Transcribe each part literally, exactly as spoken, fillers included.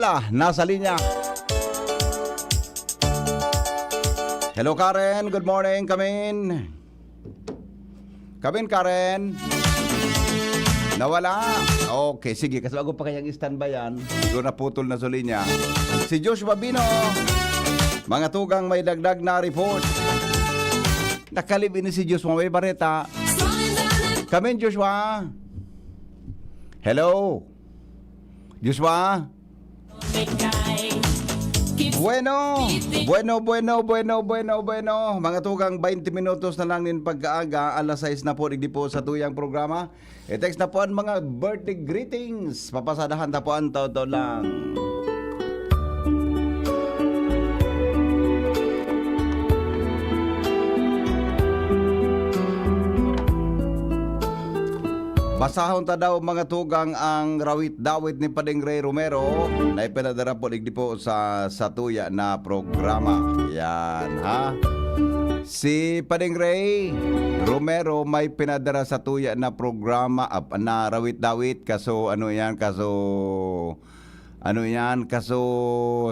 Wala, nasa linya. Hello, Karen. Good morning, Kamin. Kamin, Karen. Nawala. Okay, sige. Kasi bago pa kayang standby yan, siguro naputol na sa linya. Si Joshua Bino, mga tugang may dagdag na report. Nakalib ini si Joshua. May bareta. Kamin, Joshua. Hello. Joshua? Bueno, bueno, bueno, bueno, bueno, bueno. Mga tugang, twenty minutos na lang nin pagkaaga, alas sais na po, digdi po sa tuyang programa. I-text na po ang mga birthday greetings. Papasadahan ta po ang totoo lang. Basahon ta daw, mga tugang, ang rawit-dawit ni Pading Ray Romero na ipinadara po digdi po sa, sa tuya na programa. Yan, ha? Si Pading Ray Romero may pinadara sa tuya na programa, ap-, na rawit-dawit. Kaso, ano yan? Kaso, ano yan? Kaso,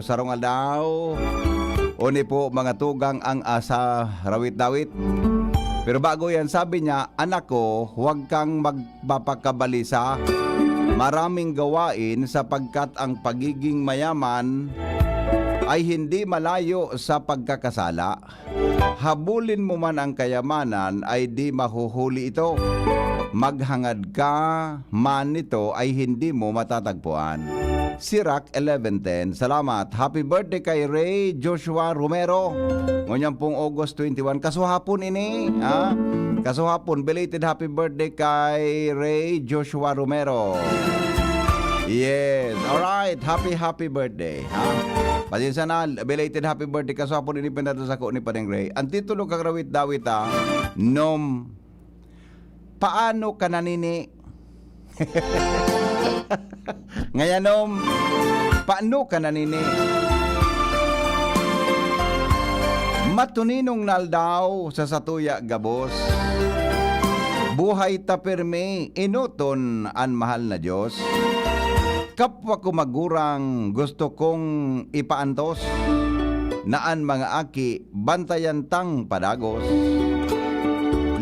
sarong aldaw. Oni po, mga tugang, ang asa rawit-dawit. Pero bago yan, sabi niya, "Anak ko, huwag kang magpapakabalisa. Maraming gawain sapagkat ang pagiging mayaman ay hindi malayo sa pagkakasala. Habulin mo man ang kayamanan, ay di mahuhuli ito. Maghangad ka man nito, ay hindi mo matatagpuan." Sirach eleven ten. Salamat. Happy birthday kay Ray Joshua Romero. Ngunyan pong August twenty-one. Kasuhapon ini, ha? Kasuhapon, belated happy birthday kay Ray Joshua Romero. Yes. Alright. Happy, happy birthday, ha? Pasensya na, belated happy birthday. Kasuhapon ini pinadala sako ni Padeng Ray. Ang titulo kan rawit-dawit, ha? Nom, paano ka nanini? Ngayanom, paano ka nanini? Matuninong na aldaw sa satuya gabos. Buhay ta pirmi, enoton an mahal na Dios. Kapwa ko magurang, gusto kong ipaantos na an mga aki bantayan tang padagos.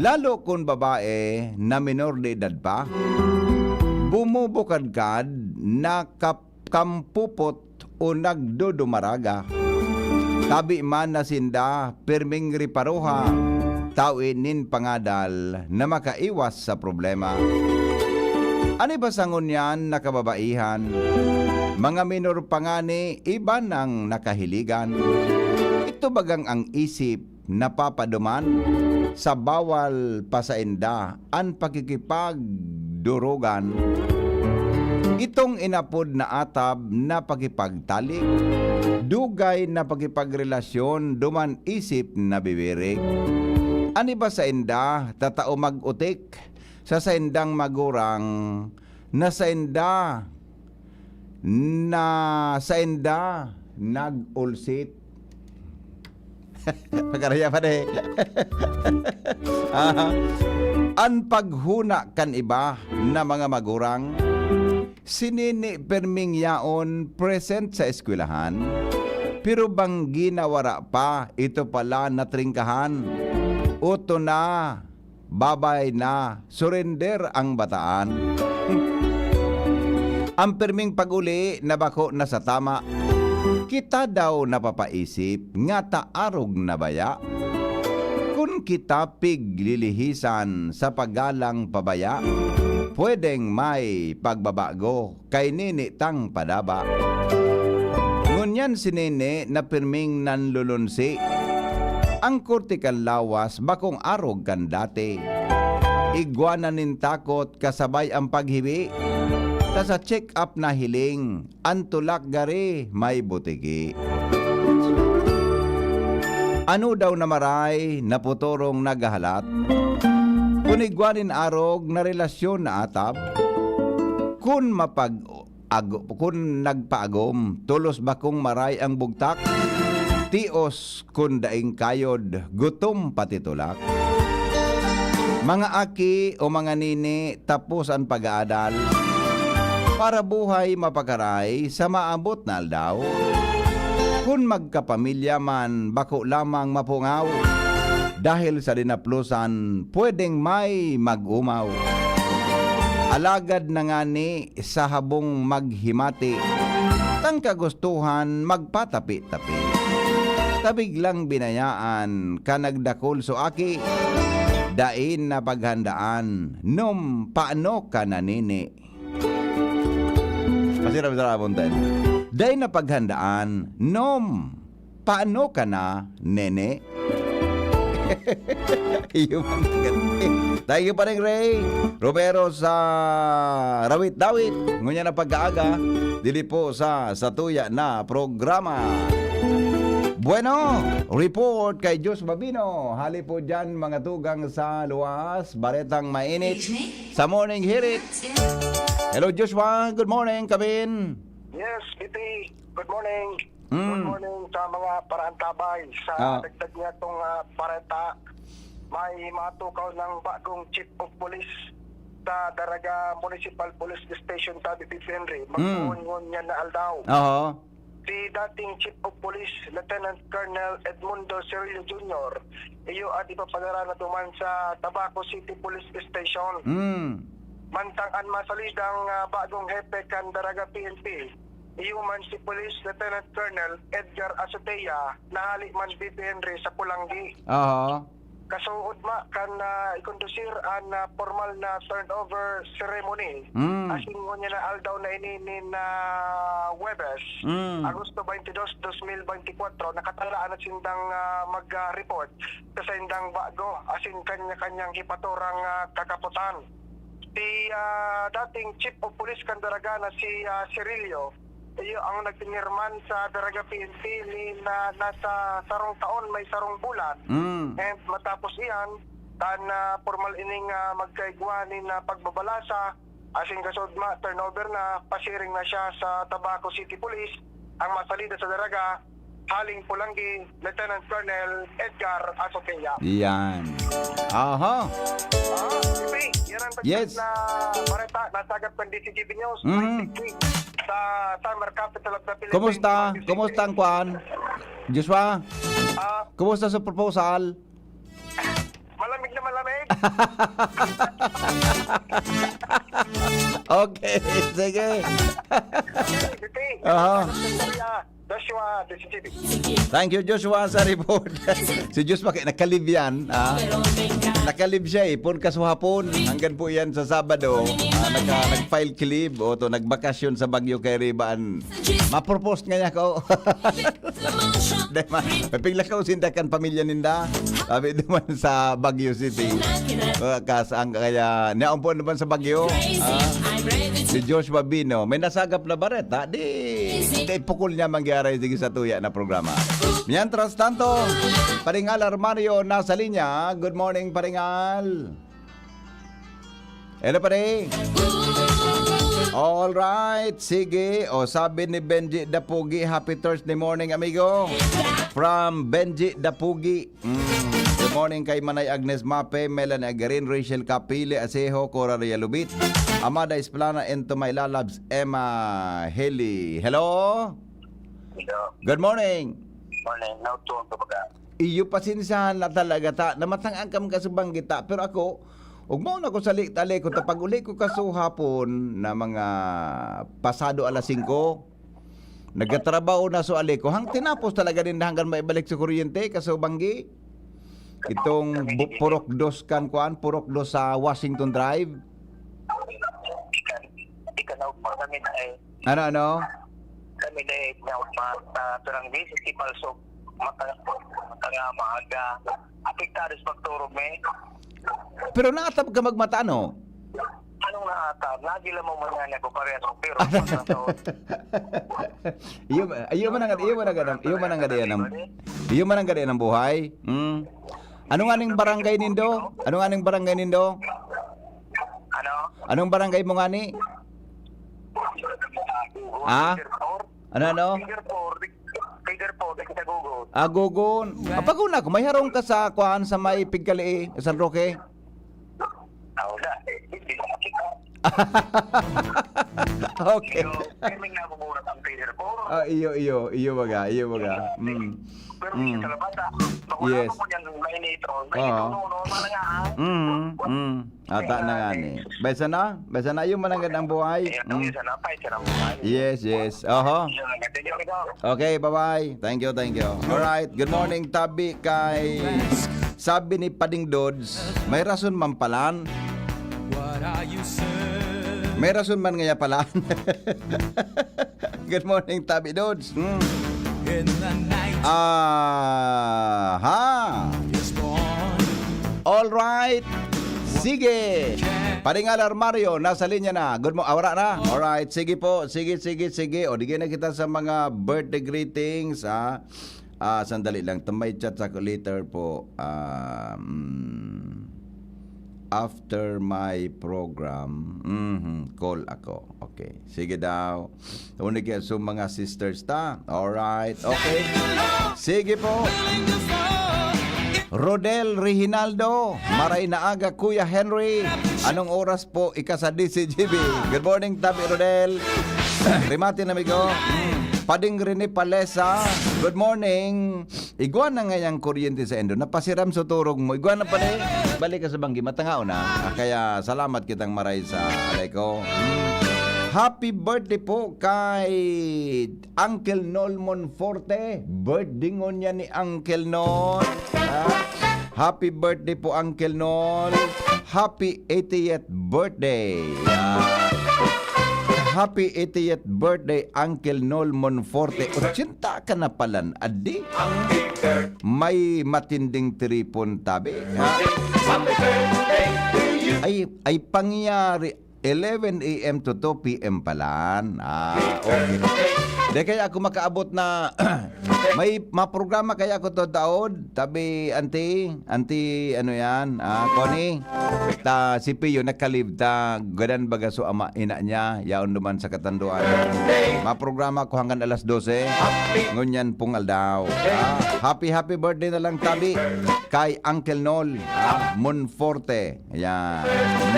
Lalo kun babae na minor de edad pa, bumubukadkad, nakap-, kampupot o nagdodumaraga. Tabi man na sinda pirming riparoha, tawi nin pangadal na makaiwas sa problema. An iba sa ngunyan na kababaihan, mga minor pa ngani, iba nang nakahiligan. Ito bagang ang isip napapaduman sa bawal pa sainda an pakikipagdurugan. Itong inapod na atab na pakipagtalik, dugay na pakipagrelasyon duman isip nabibirik. An iba sainda tatao mag-utik sa saindang magurang na sainda, na sainda nag-ulsit. Pagkaraya pa, de. Ah, an paghuna kan iba na mga magurang, si nini pirming yaon present sa eskwelahan, pero banggi na wara pa, ito pala natringkahan. Oto na, babay na, surrender ang bataan. Ang pirming pag-uli na bako na sa tama, kita daw napapaisip ngata arog na baya? Kun kita piglilihisan sa paggalang pabaya, pwedeng may pagbabago kay nini tang padaba. Ngunyan si nini na pirming nanlulunsi. Ang korte kan lawas bakong arog kan dati. Igwa na nin takot kasabay ang paghiwi. Ta sa check-up nahiling, an tulak gari may butigi. Ano daw na maray na putorong naghahalat? Kun igwa nin arog na relasyon na atab? Kun mapag-, ago-, kun nagpaagom, tolos bakong maray ang bugtak, tios kun daing kayod, gutom pati tulak. Mga aki o mga nini, tapos an pag-aadal. para buhay mapakaray sa maabot na aldaw. Kun magkapamilya man, bako lamang mapungaw, dahil sa dinaplusan, pwedeng may mag-umaw. Alagad na ngani sa habong maghimati, tang kagustuhan magpatapi-tapi. Ta biglang binayaan ka nagdakul so aki, dai na paghandaan, nom paano ka nanini. Pasira, pasira, abon tayo. Dai na paghandaan, nom paano ka na, nene? Iyo man ang ganda. Thank you pa rin, Ray Romero sa Rawit-Dawit. Ngunyan na pag-aaga, dili po sa satuya na programa. Bueno, report kay Diyos Babino. Hali po dyan, mga tugang sa luwas. Baretang mainit sa Morning Hirit. Hello, Joshua. Good morning, Kabin. Yes, B P. Good morning. Mm. Good morning sa mga paraantabay. Sa Ah. dagdag niya itong ah, pareta, may matukaw ng bagong chief of police sa Daraga Municipal Police Station sa B P Henry. Magkuhon-ngon niya na aldaw. Oo. Si dating Chief of Police Lieutenant Colonel Edmundo Cirillo Junior, iyo at ipapadara na duman sa Tabaco City Police Station. Mm. Mantang an masalidang ah, bagong hepe kan Daraga P N P, iyo man si Police Lieutenant Colonel Edgar Azotea, nahali man B P Henry sa Pulanggi. Oo. Kasuod ma kan ah, ikondusir an ah, formal na turnover ceremony. Mm. Asin ngunyan na aldaw na ini nin ah, Huwebes, Mm. Agosto twenty-two, twenty twenty-four, nakatalaan na sindang ah, mag-report sa saindang bago asin kanya-kanyang hipaturang ah, kakaputan. Si ah, dating Chief of Police kan Daraga na si ah, Cirillo, iyo ang nagpinirman sa Daraga P N P ni na nasa sarong taon may sarong bulan. Mm. And matapos iyan, tan ah, formal ining ah, magkaigwa nin ah, pagbabalasa, asin kasudma, turnover na, pasiring na siya sa Tabaco City Police, ang masalida sa Daraga, haling Pulanggi, Lieutenant Colonel Edgar Azotea. Yan. Aha. Ah, P P, yan ang dagdag Yes. na bareta, nasagap kan D Z G B News, Mhm. twenty-three, sa Summer Capital of the Philippines. Kumusta? Kumusta ang kwan? Joshua? Ah, Kumusta sa proposal? malamig na malamig. Okay, sige. Okay, P P. Aha. Kuya Joshua, D Z G B. Thank you, Joshua, sa report. Si Joshua kay nakalib yan. Ah. Nakalib siya eh, pun kasuhapon. Hanggang po yan sa Sabado. Ah, nagka, nag-file ki leave o to, nagbakasyon sa Baguio kay Ribaan. Mapropose nga niya ko. Di man, mapigla ka sinda kan pamilya ninda. Sabi duman sa Baguio City. Ah, kas-, ang kaya, niyaon po naman sa Baguio. Ah, si Josh Babino. May nasagap na bareta. Di, di pukol niya mangyari sige sa tuya na programa. Mientras tanto, Paringal Armario nasa linya. Good morning, Paringal. Hello, pare. All right, sige. O, sabi ni Benji Dapugi, "Happy Thursday morning, amigo." From Benji Dapugi. Mm. Good morning kay Manay Agnes Mape, Melanie Agarin, Rachel Capile, Asejo, Cora Realubit, Amada Esplana, and to my lalabs, Emma Heli. Hello? Hello. Good morning. Morning. Now, tuwang ka baga. Iyo, pasensyahan na talaga ta. Namatang ang kam kasubang kita. Pero ako, ugmaw na ko sa li-, tali ko. Tapag uli ko kasuhapon na mga pasado alas singko, nagkatrabaho na so ali ko. Hang tinapos talaga din hanggang maibalik sa kuryente, kasubanggi. Itong bu- purok dos kan kuan, purok dos sa Washington Drive. Di ka, di ka na ugma. Kami na eh. Ano, ano? Kami na eh, na ugma. Sa Turang Visit, si Palso. Mata, mata nga maaga. Apektado sa pagturog, eh. Pero naatab ka magmata, no? Anong naatab? Nagila mo man nga niya ko parehas. Pero Iyo, iyo man ang, iyo man ang, iyo man ang gadian ang, iyo man ang gadian ang buhay. Hmm. Ano nga ning barangay nindo? Ano nga ning barangay nindo? Ano? Anong barangay mo nga ni? Ah? Figure four? Ano, ano? Figure four. Figure four. Sa Gugo. Agogon. Apaguna ko, may harong ka sa kuan sa may Pigkali, San Roque. Ako na. Eh, hindi ko makita. Okay. Iyo, timing na buburat ang feather ko. Ah, iyo, iyo, iyo baga, iyo baga. Mm. Pero Mm. sa labas, ah, bako Yes. na ako kung yan may nitro. May Oo. nitro, no, no, mga nga, ah. Mm, mm. Ata na nga ni. Baysa na? Baysa na yung mananggad ang buhay? Ayan, Mm. ang isa na pa, isa na buhay. Yes, yes. Oho. Yun, ang ganda niyo, ikaw. Okay, bye-bye. Thank you, thank you. Alright. Good morning, tabi kay sabi ni Pading Dods, may rason man palan. What are you saying? May rason man ngaya palan. Good morning, Tabi Dods. Hmm. In the night Aha. is born. All right. Sige. Paring Alar Mario, nasa linya na. Good mo, ah, wala na. All right. Sige po. Sige, sige, sige. O, di na kita sa mga birthday greetings, ha? Ah, sandali lang. May chat sa later po. Ah, mm, after my program, mhm, call ako. Okay. Sige daw. Uni kaya sa mga sisters ta. Alright. Okay. Sige po. Rodel Reginaldo, maray na aga, Kuya Henry. Anong oras po ika sa D C G B? Good morning, Tabi Rodel. Rimati na, amigo. Pading Rene Palesa, good morning. Igwa na nga yang kuryente sa Indo. Napasiram sa turog mo. Igwa na pala eh. Balik ka sa banggi. Matangao na. Ah, kaya salamat kitang maray sa alay ko. Hmm. Happy birthday po kay Uncle Nol Monforte. Birthday ngunyan ni Uncle Nol. Ah, happy birthday po, Uncle Nol. Happy eightieth birthday. Ah, happy eightieth birthday, Uncle Nol Monforte. Ochenta ka na palan, adi? May matinding tripon, tabi. Ha? Ay, ay pangyari, eleven a m to two p m palan. Ah, okay. Di kaya ako makaabot na may maprograma kaya ako to daod, tabi, Auntie, Auntie, ano yan? Ah, Connie? Ta, si Pio, nagka-leave ta, gadan baga so ama, ina niya, yaon duman sa katanduan. Maprograma ko hanggang alas dose, ngunyan pong aldaw. Ah, happy, happy birthday na lang, tabi, kay Uncle Nol, ah, Monforte. Ayan.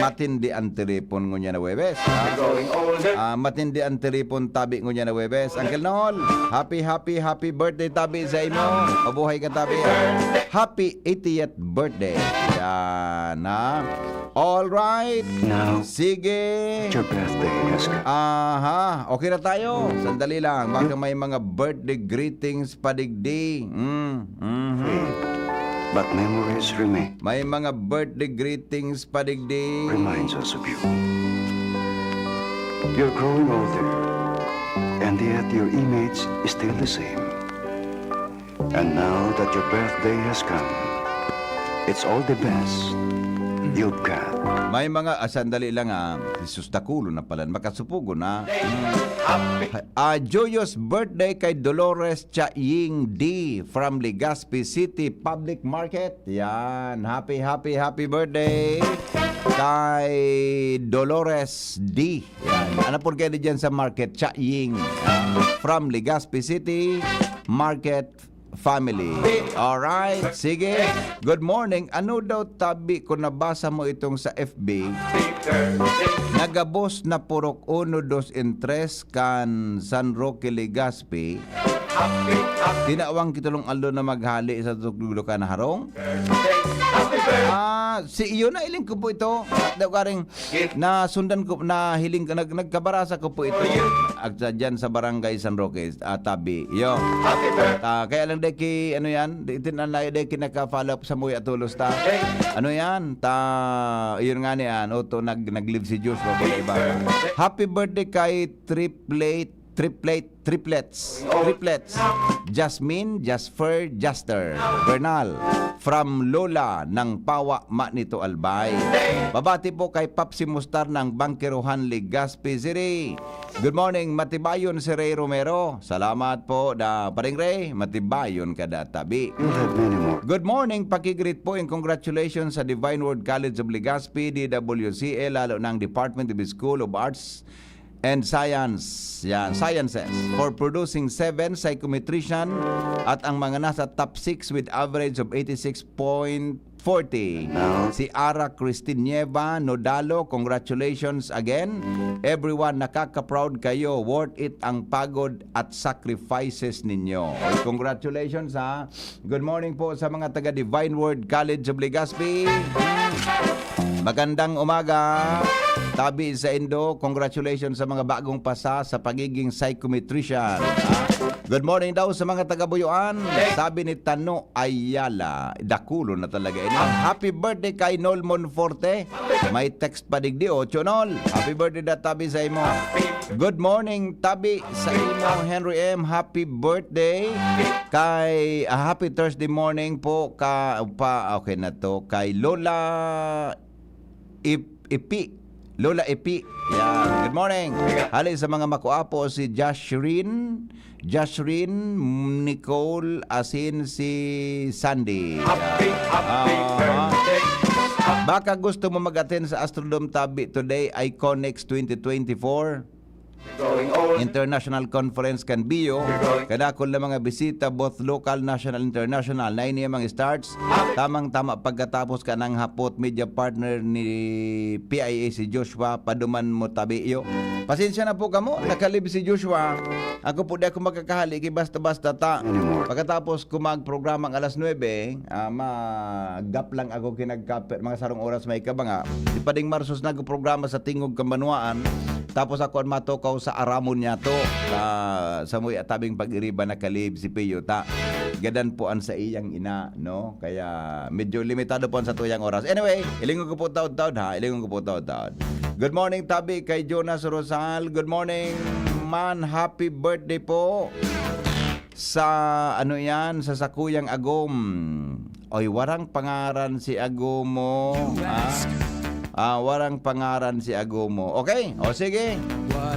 Matindi ang tiripon ngunyan na Huwebes, ah. Ah, matindi ang tiripon, tabi, ngunyan na Huwebes. Uncle Nol, happy, happy, happy birthday, tabi, sa imo. Mabuhay ka, tabi. Happy eightieth birthday. Yan, ha? All right. Now, Sige. Your birthday has come. Aha. Okay na tayo. Sandali lang. Baka may mga birthday greetings pa digdi. Mm. Mhm. But memories remain. May mga birthday greetings pa digdi. Reminds us of you. You're growing older, and yet your image is still the same. And now that your birthday has come, it's all the best you've got. May mga, ah, sandali lang, ah. Jesus, dakulo na pala. Makasupugo na. Ah, joyous birthday kay Dolores Chaying D from Legazpi City Public Market. Yan. Happy, happy, happy birthday kay Dolores D. Yan. Ano po kayo dyan sa market? Chaying. Yan. From Legazpi City Market family. Alright, sige. Good morning. Ano daw, tabi, kung nabasa mo itong sa F B? Nagabos na purok uno, dos, and tres kan San Roque, Legazpi. Tinawang kitulong aldo na maghali sa tuglukan na harong. Ah, si iyo na iling ko po ito. Daw karing Nasundan ko, nahiling ko, nag-, nagkabarasa ko po ito. Ag-, sa, dyan sa Barangay San Roque, ah, tabi. Yo. Ah, kaya lang, deki, ano yan? Di, itin, anay, deki naka-follow up sa Muya Tulos ta. Ano yan? Ta, yun nga ni, ano, to, nag, nag-live si Diyos, wag yung iba. Happy birthday kay Triplet, Triplet, Triplets, Triplets. Jasmine, Jasper, Jaster, Bernal, from Lola ng Pawa, Manito, Albay. Babati po kay Papsi Mustar ng Bangkerohan, Legazpi City. Good morning, Matibayon si Ray Romero. Salamat po, da Paring Ray, Matibayon ka da tabi. You'll have many more. Good morning, pakigreet po and congratulations sa Divine Word College of Legazpi, D W C L, lalo na ang Department of School of Arts and Science, yan, Sciences, for producing seven psychometrician at ang mga nasa top six with average of eighty-six point forty. Si Ara Christine Nieva Nodalo, congratulations again. Everyone, nakaka-proud kayo. Worth it ang pagod at sacrifices ninyo. Congratulations, ha. Good morning po sa mga taga Divine Word College of Legazpi. Magandang umaga. Tabi sa Indo, congratulations sa mga bagong pasa sa pagiging psychometrician. Ah, good morning daw sa mga taga Buyuan. Sabi ni Tano Ayala, dakulo na talaga ini. Happy birthday kay Nol Monforte. May text pa digdi, ocho Nol. Happy birthday da, tabi sa imo. Good morning, tabi sa imo, Henry M. Happy birthday. Kay, ah, happy Thursday morning po ka, pa, okay na to. Kay Lola Ip-, Ipi. Lola Ipi. Yan. Good morning. Hali sa mga makuapo, si Joshrin, Joshrin, Nicole, asin si Sandy. Happy, happy Ah. birthday. Baka gusto mo mag-attend sa Astrodome Tabi today, Iconics twenty twenty-four International Conference kan Bio. Kadakol na mga bisita, both local, national, international. Na ini ang mga starts. Tamang-tama pagkatapos ka ng hapot, media partner ni P I A si Joshua, paduman mo tabi iyo. Pasensya na po kamo, nakalib si Joshua. Ako po, di ako makakahali kay basta-basta ta. Pagkatapos ko magprograma ang alas nuebe, ah, magap lang ako kinagkapit, mga sarong oras may kabanga. Di pa ding marsos nagprograma sa Tingog Kambanwaan. Tapos ako ang matukaw sa aramon niya to. Sa, sa muy atabing pag-iriba na kalib si Pio ta. Gadan po ang sa iyang ina, no? Kaya medyo limitado po ang sa tuyang oras. Anyway, ilingon ko po taod-taod ha. Ilingon ko po taod-taod. Good morning, tabi kay Jonas Rosal. Good morning, man. Happy birthday po sa, ano yan, sa sakuyang agom. Oy, warang pangaran si agomo. Ah, ah, warang pangaran si agomo. Okay, o sige.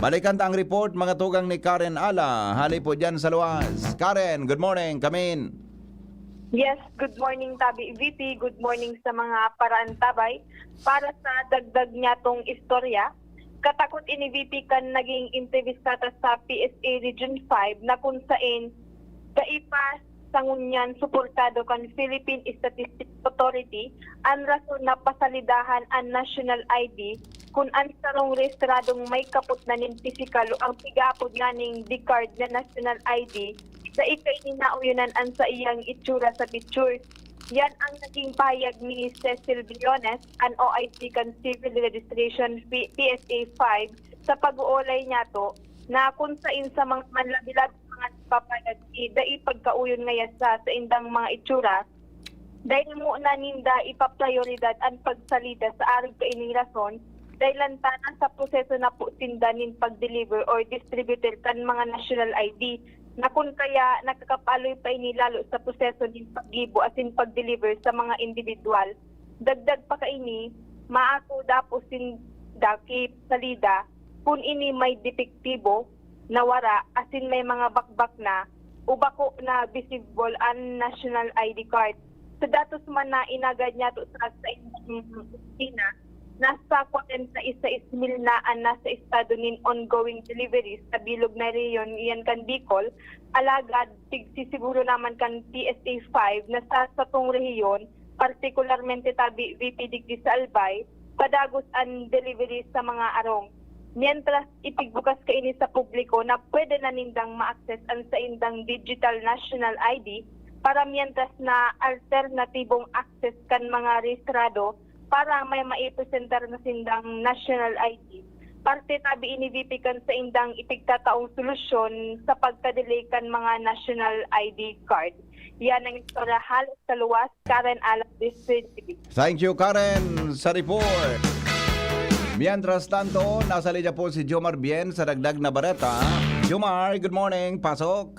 Balikan ta ang report, mga tugang ni Karen Ala. Hali po dyan sa luwas. Karen, good morning. Kamin. Yes, good morning, Tabi V P. Good morning sa mga paraantabay. Para sa dagdag niya tong istorya, katakot ini V P kan naging entrevista ta sa P S A Region five na kung sain dai pa sa ngunyan suportado kan Philippine Statistics Authority an rason na pasalidahan an national I D kun an sarong rehistradong may kapot na nin pisikal o ang pigaapod nganing D-card na national I D, dai kaini nauyonan an saiyang itsura sa picture. Yan ang naging pahayag ni Cecil Briones, an O I C kan Civil Registration P- P S A five, sa pag-uolay niyato na kun sain sa mga manlabi-labi mga nagpapayag, eh, dai pagkauyon ngaya sa saindang mga itsura, dahil mo na ninda ipaprioridad an pagsalida sa arog kaining rason, dahil lantana sa proseso na po sinda nin pag-deliver or distributor kan mga national I D, na kun kaya nakakapaloy pa ini lalo sa proseso nin paggibo asin pag-deliver sa mga individual. Dagdag pa kaini, maako dapo sinda ki salida kun ini may depektibo, nawara, asin may mga bakbak na o bako na visible an national I D card. Sa datos man na inagad niyato sa saindang opisina, nasa kwarenta y seis mil na an nasa estado nin ongoing deliveries sa bilog na rehiyon iyan kan Bicol, alagad tigsisiguro naman kan P S A five na sa satong rehiyon, partikularmente tabi V P digdi sa Albay, padagos an delivery sa mga arong. Mientras ipigbukas kaini sa publiko na pwede na nindang ma-access an saindang digital national I D para mientras na alternatibong access kan mga rehistrado para may maipresentar na sindang national I D. Parte tabi ini V P kan saindang ipigtataong solusyon sa pagka-delay kan mga national I D card. Yan ang istorya halos sa luwas, Karen Alan District. Thank you, Karen, sa report. Mientras tanto, nasa linya po si Jomar Bien sa dagdag na bareta. Jomar, good morning. Pasok.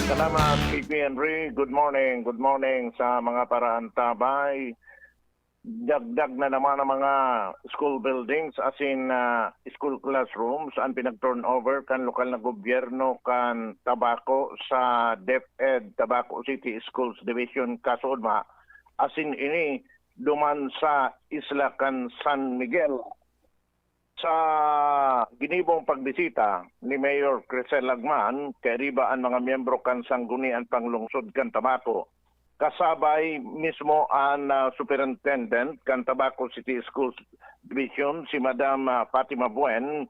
Salamat, P P Henry. Good morning. Good morning sa mga paraantabay. Dagdag na naman ang mga school buildings, as in, ah, school classrooms, ang pinag-turnover kan lokal na gobyerno kan Tabaco sa DepEd, Tabaco City Schools Division, Kasudma. As in, ini duman sa isla kan San Miguel. Sa ginibong pagbisita ni Mayor Crisel Lagman, kairiba an mga miyembro kan Sanggunian Panglungsod kan Tabaco, kasabay mismo an, ah, Superintendent kan Tabaco City Schools Division, si Madam, ah, Fatima Buen,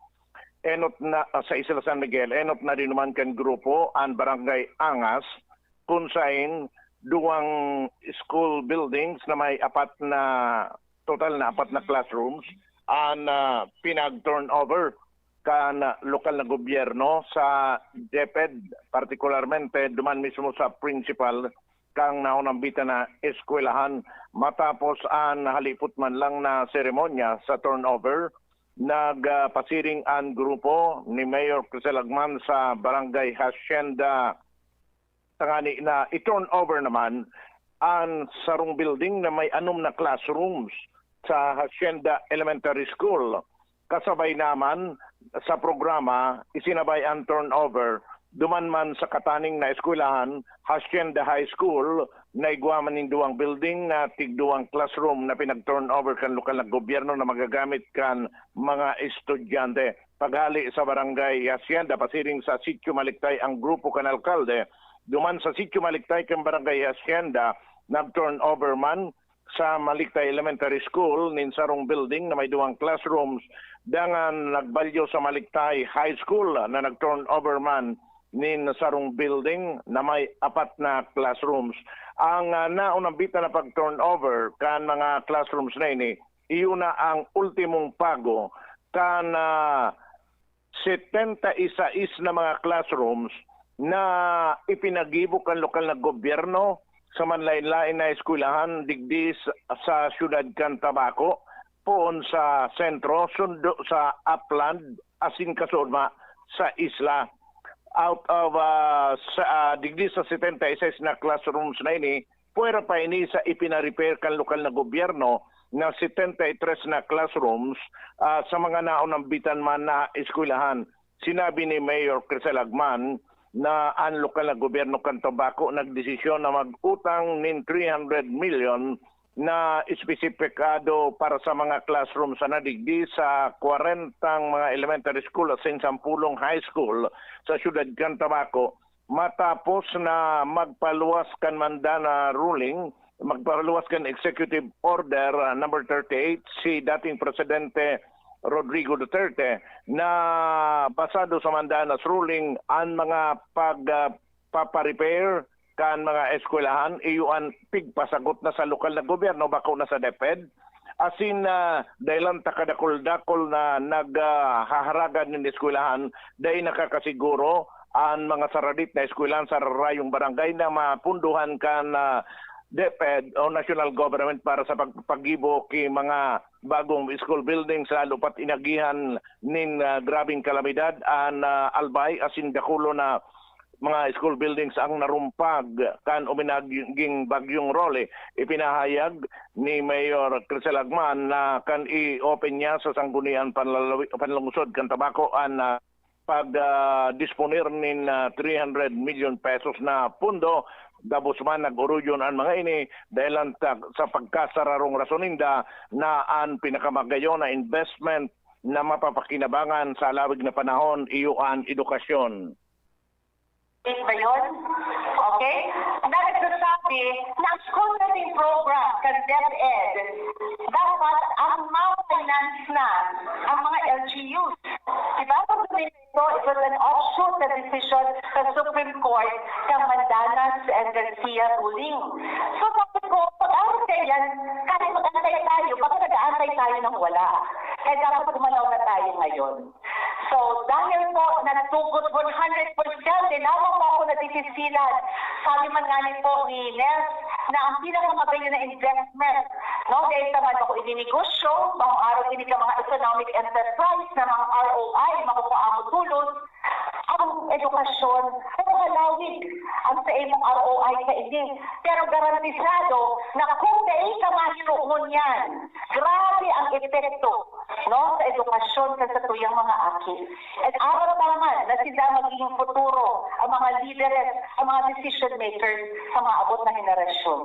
enot na, ah, sa Isla San Miguel, enot na dinuman kan grupo an Barangay Angas, kun sain duwang school buildings na may apat na, total na apat na classrooms an, ah, pinag-turnover kan lokal na gobyerno sa DepEd, partikularmente duman mismo sa principal kan naunambitan na eskwelahan. Matapos an halipot man lang na seremonya sa turnover, nagpasiring an grupo ni Mayor Crisel Lagman sa Barangay Hacienda tangani na i-turnover naman an sarong building na may anom na classrooms sa Hacienda Elementary School. Kasabay naman sa programa, isinabay an turnover duman man sa kataning na eskwelahan, Hacienda High School, na igwa man nin duwang building na tigduwang classroom na pinag-turnover kan lokal na gobyerno na magagamit kan mga estudyante. Paghali sa Barangay Hacienda, pasiring sa Sitio Maliktay ang grupo kan alkalde. Duman sa Sitio Maliktay kan Barangay Hacienda, nag-turnover man sa Maliktay Elementary School nin sarong building na may duwang classrooms, dangan nagbalyo sa Maliktay High School na nag-turnover man nin sarong building na may apat na classrooms. Ang, ah, naunambitan na pag-turnover kan mga classrooms na ini, iyo na ang ultimong pago kan, ah, setenta y seis na mga classrooms na ipinagibo kan lokal na gobyerno sa manlaen-laen na eskwelahan digdi sa, sa siyudad kan Tabaco, poon sa sentro, sundo sa upland, asin kasunod sa isla. Out of, ah, sa, ah, digdi sa setenta y seis na classrooms na ini, pwera pa ini sa ipina-repair kan lokal na gobyerno na setenta y tres na classrooms, ah, sa mga naunambitan man na eskwelahan. Sinabi ni Mayor Crisel Agman na an lokal na gobyerno kan Tabaco nagdesisyon na mag-utang nin three hundred million na espesipikado para sa mga classroom sana digdi sa kwarentang mga elementary school asin sampulong high school sa siyudad kan Tabaco, matapos na magpaluwas kan manda na ruling, magpaluwas kan Executive Order, ah, number thirty-eight si dating Presidente Rodrigo Duterte, na basado sa manda na ruling, an mga pag, ah, papa-repair kan mga eskwelahan, iyo an pigpasagot na sa lokal na gobyerno, bako na sa DepEd. Asin, ah, dahelan ta kadakul-dakul na nag, ah, haharagad nin eskwelahan, dai nakakasiguro an mga saradit na eskwelahan sa rarayong barangay na mapunduhan kan, ah, DepEd o national government para sa pag-, paggibo ki mga bagong school buildings, lalo pat inagihan nin, ah, grabeng kalamidad an, ah, Albay asin dakulo na mga school buildings ang narumpag kan uminaging Bagyong Rolly. Ipinahayag ni Mayor Crisel Agman na kan i-open niya sa Sanggunian Panlalawi-, Panlungsod kan Tabaco an, ah, pag, ah, disponer nin, ah, three hundred million pesos na pondo. Gabos man nag-oroyon an mga ini dahilan ta-, sa pagkasararong rason ninda na an pinakamagayon na investment na mapapakinabangan sa halawig na panahon iyo an edukasyon. Ba yun? Okay? Na nagsasabi na ang school building program kan DepEd, dapat ang ma-finance na ang mga L G Us. Diba? Pag ito, it was an offshoot na decision sa Supreme Court ng Mandanas and Garcia ruling. So, sabi ko, pag-aantay yan, kahit mag-antay tayo, baka nag-aantay tayo ng wala. Kaya dapat gumalaw na tayo ngayon. So, dahil po natugot one hundred percent, tinawag po ako na disisilan. Sabi man nga ni po ni Nels na ang pinakamagayon na investment, no? Dahil sa man ako ininegosyo, bang araw ini ka mga economic enterprise na mga R O I, makukuha mo tulos, ang edukasyon, pero halawig ang sa imong R O I kaini. Pero garantisado na kung dai ka mahiro ngunyan, grabe ang epekto, no, sa edukasyon kan satuyang mga aki. At aram ta man na sila magiging futuro, ang mga lideres, ang mga decision makers sa mga abot na henerasyon.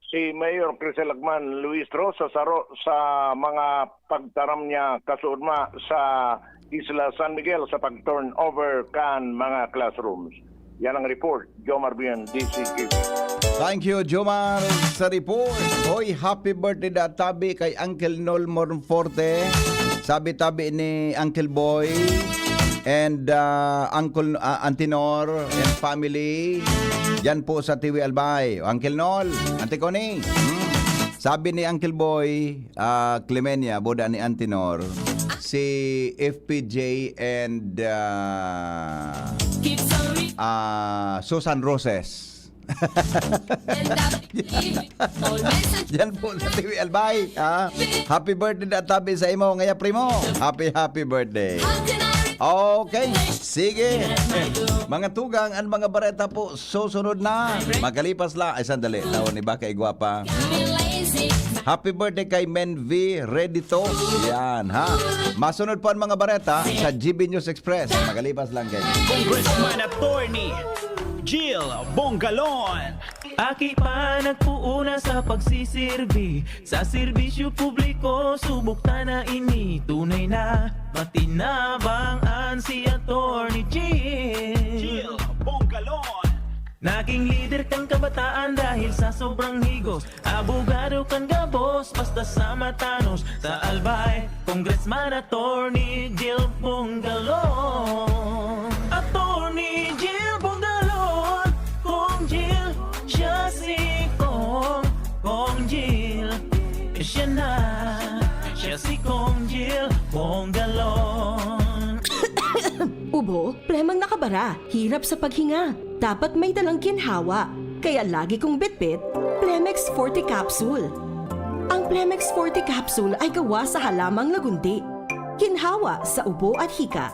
si Mayor Crisel Lagman Luistro sa saro sa mga pagtaram niya kasuodma sa Isla San Miguel sa pag-turnover kan mga classrooms. Yan ang report, Jomar Bian, D C T V. Thank you, Jomar, sa report. Hoy, happy birthday da tabi kay Uncle Nol Monforte. Sabi tabi ni Uncle Boy and uh, Uncle uh, Auntie Nor and family. Yan po sa Tiwi Albay. Uncle Nol, Auntie Connie. Hmm. Sabi ni Uncle Boy, uh, Clemenia, boda ni Auntie Nor, si F P J and uh, uh, Susan Roses. Yan po sa T V Albay, ha? Happy birthday na tabi sa imo, ngaya primo. Happy, happy birthday. Okay, sige. Mga tugang, ang mga bareta po, susunod na. Magalipas la. Ay, sandali. Taon ni Baka Igwapa. Happy birthday kay Men V Redito. Yan, ha? Masunod po ang mga bareta sa G B News Express. Magalipas lang kayo. Congressman Attorney Jill Bongalon. Aki pa nagpuuna sa pagsisirbi sa serbisyo publiko, subok ta na ini tunay na matinabang an si Attorney Jill. Jill Bongalon. Naging lider kang kabataan dahil sa sobrang higos. Abogado kan gabos, basta sa matanos. Sa Albay, Congressman Attorney Jill Bongalon. Attorney Jill Bongalon, Kong Jill, siya si Kong, Kong Jill, siya na, siya si Kong Jill Bongalon. Ubo, plemang nakabara, hirap sa paghinga. Dapat may dalang ginhawa. Kaya lagi kong bitbit, Plemex Forte Capsule. Ang Plemex Forte Capsule ay gawa sa halamang lagundi. Ginhawa sa ubo at hika.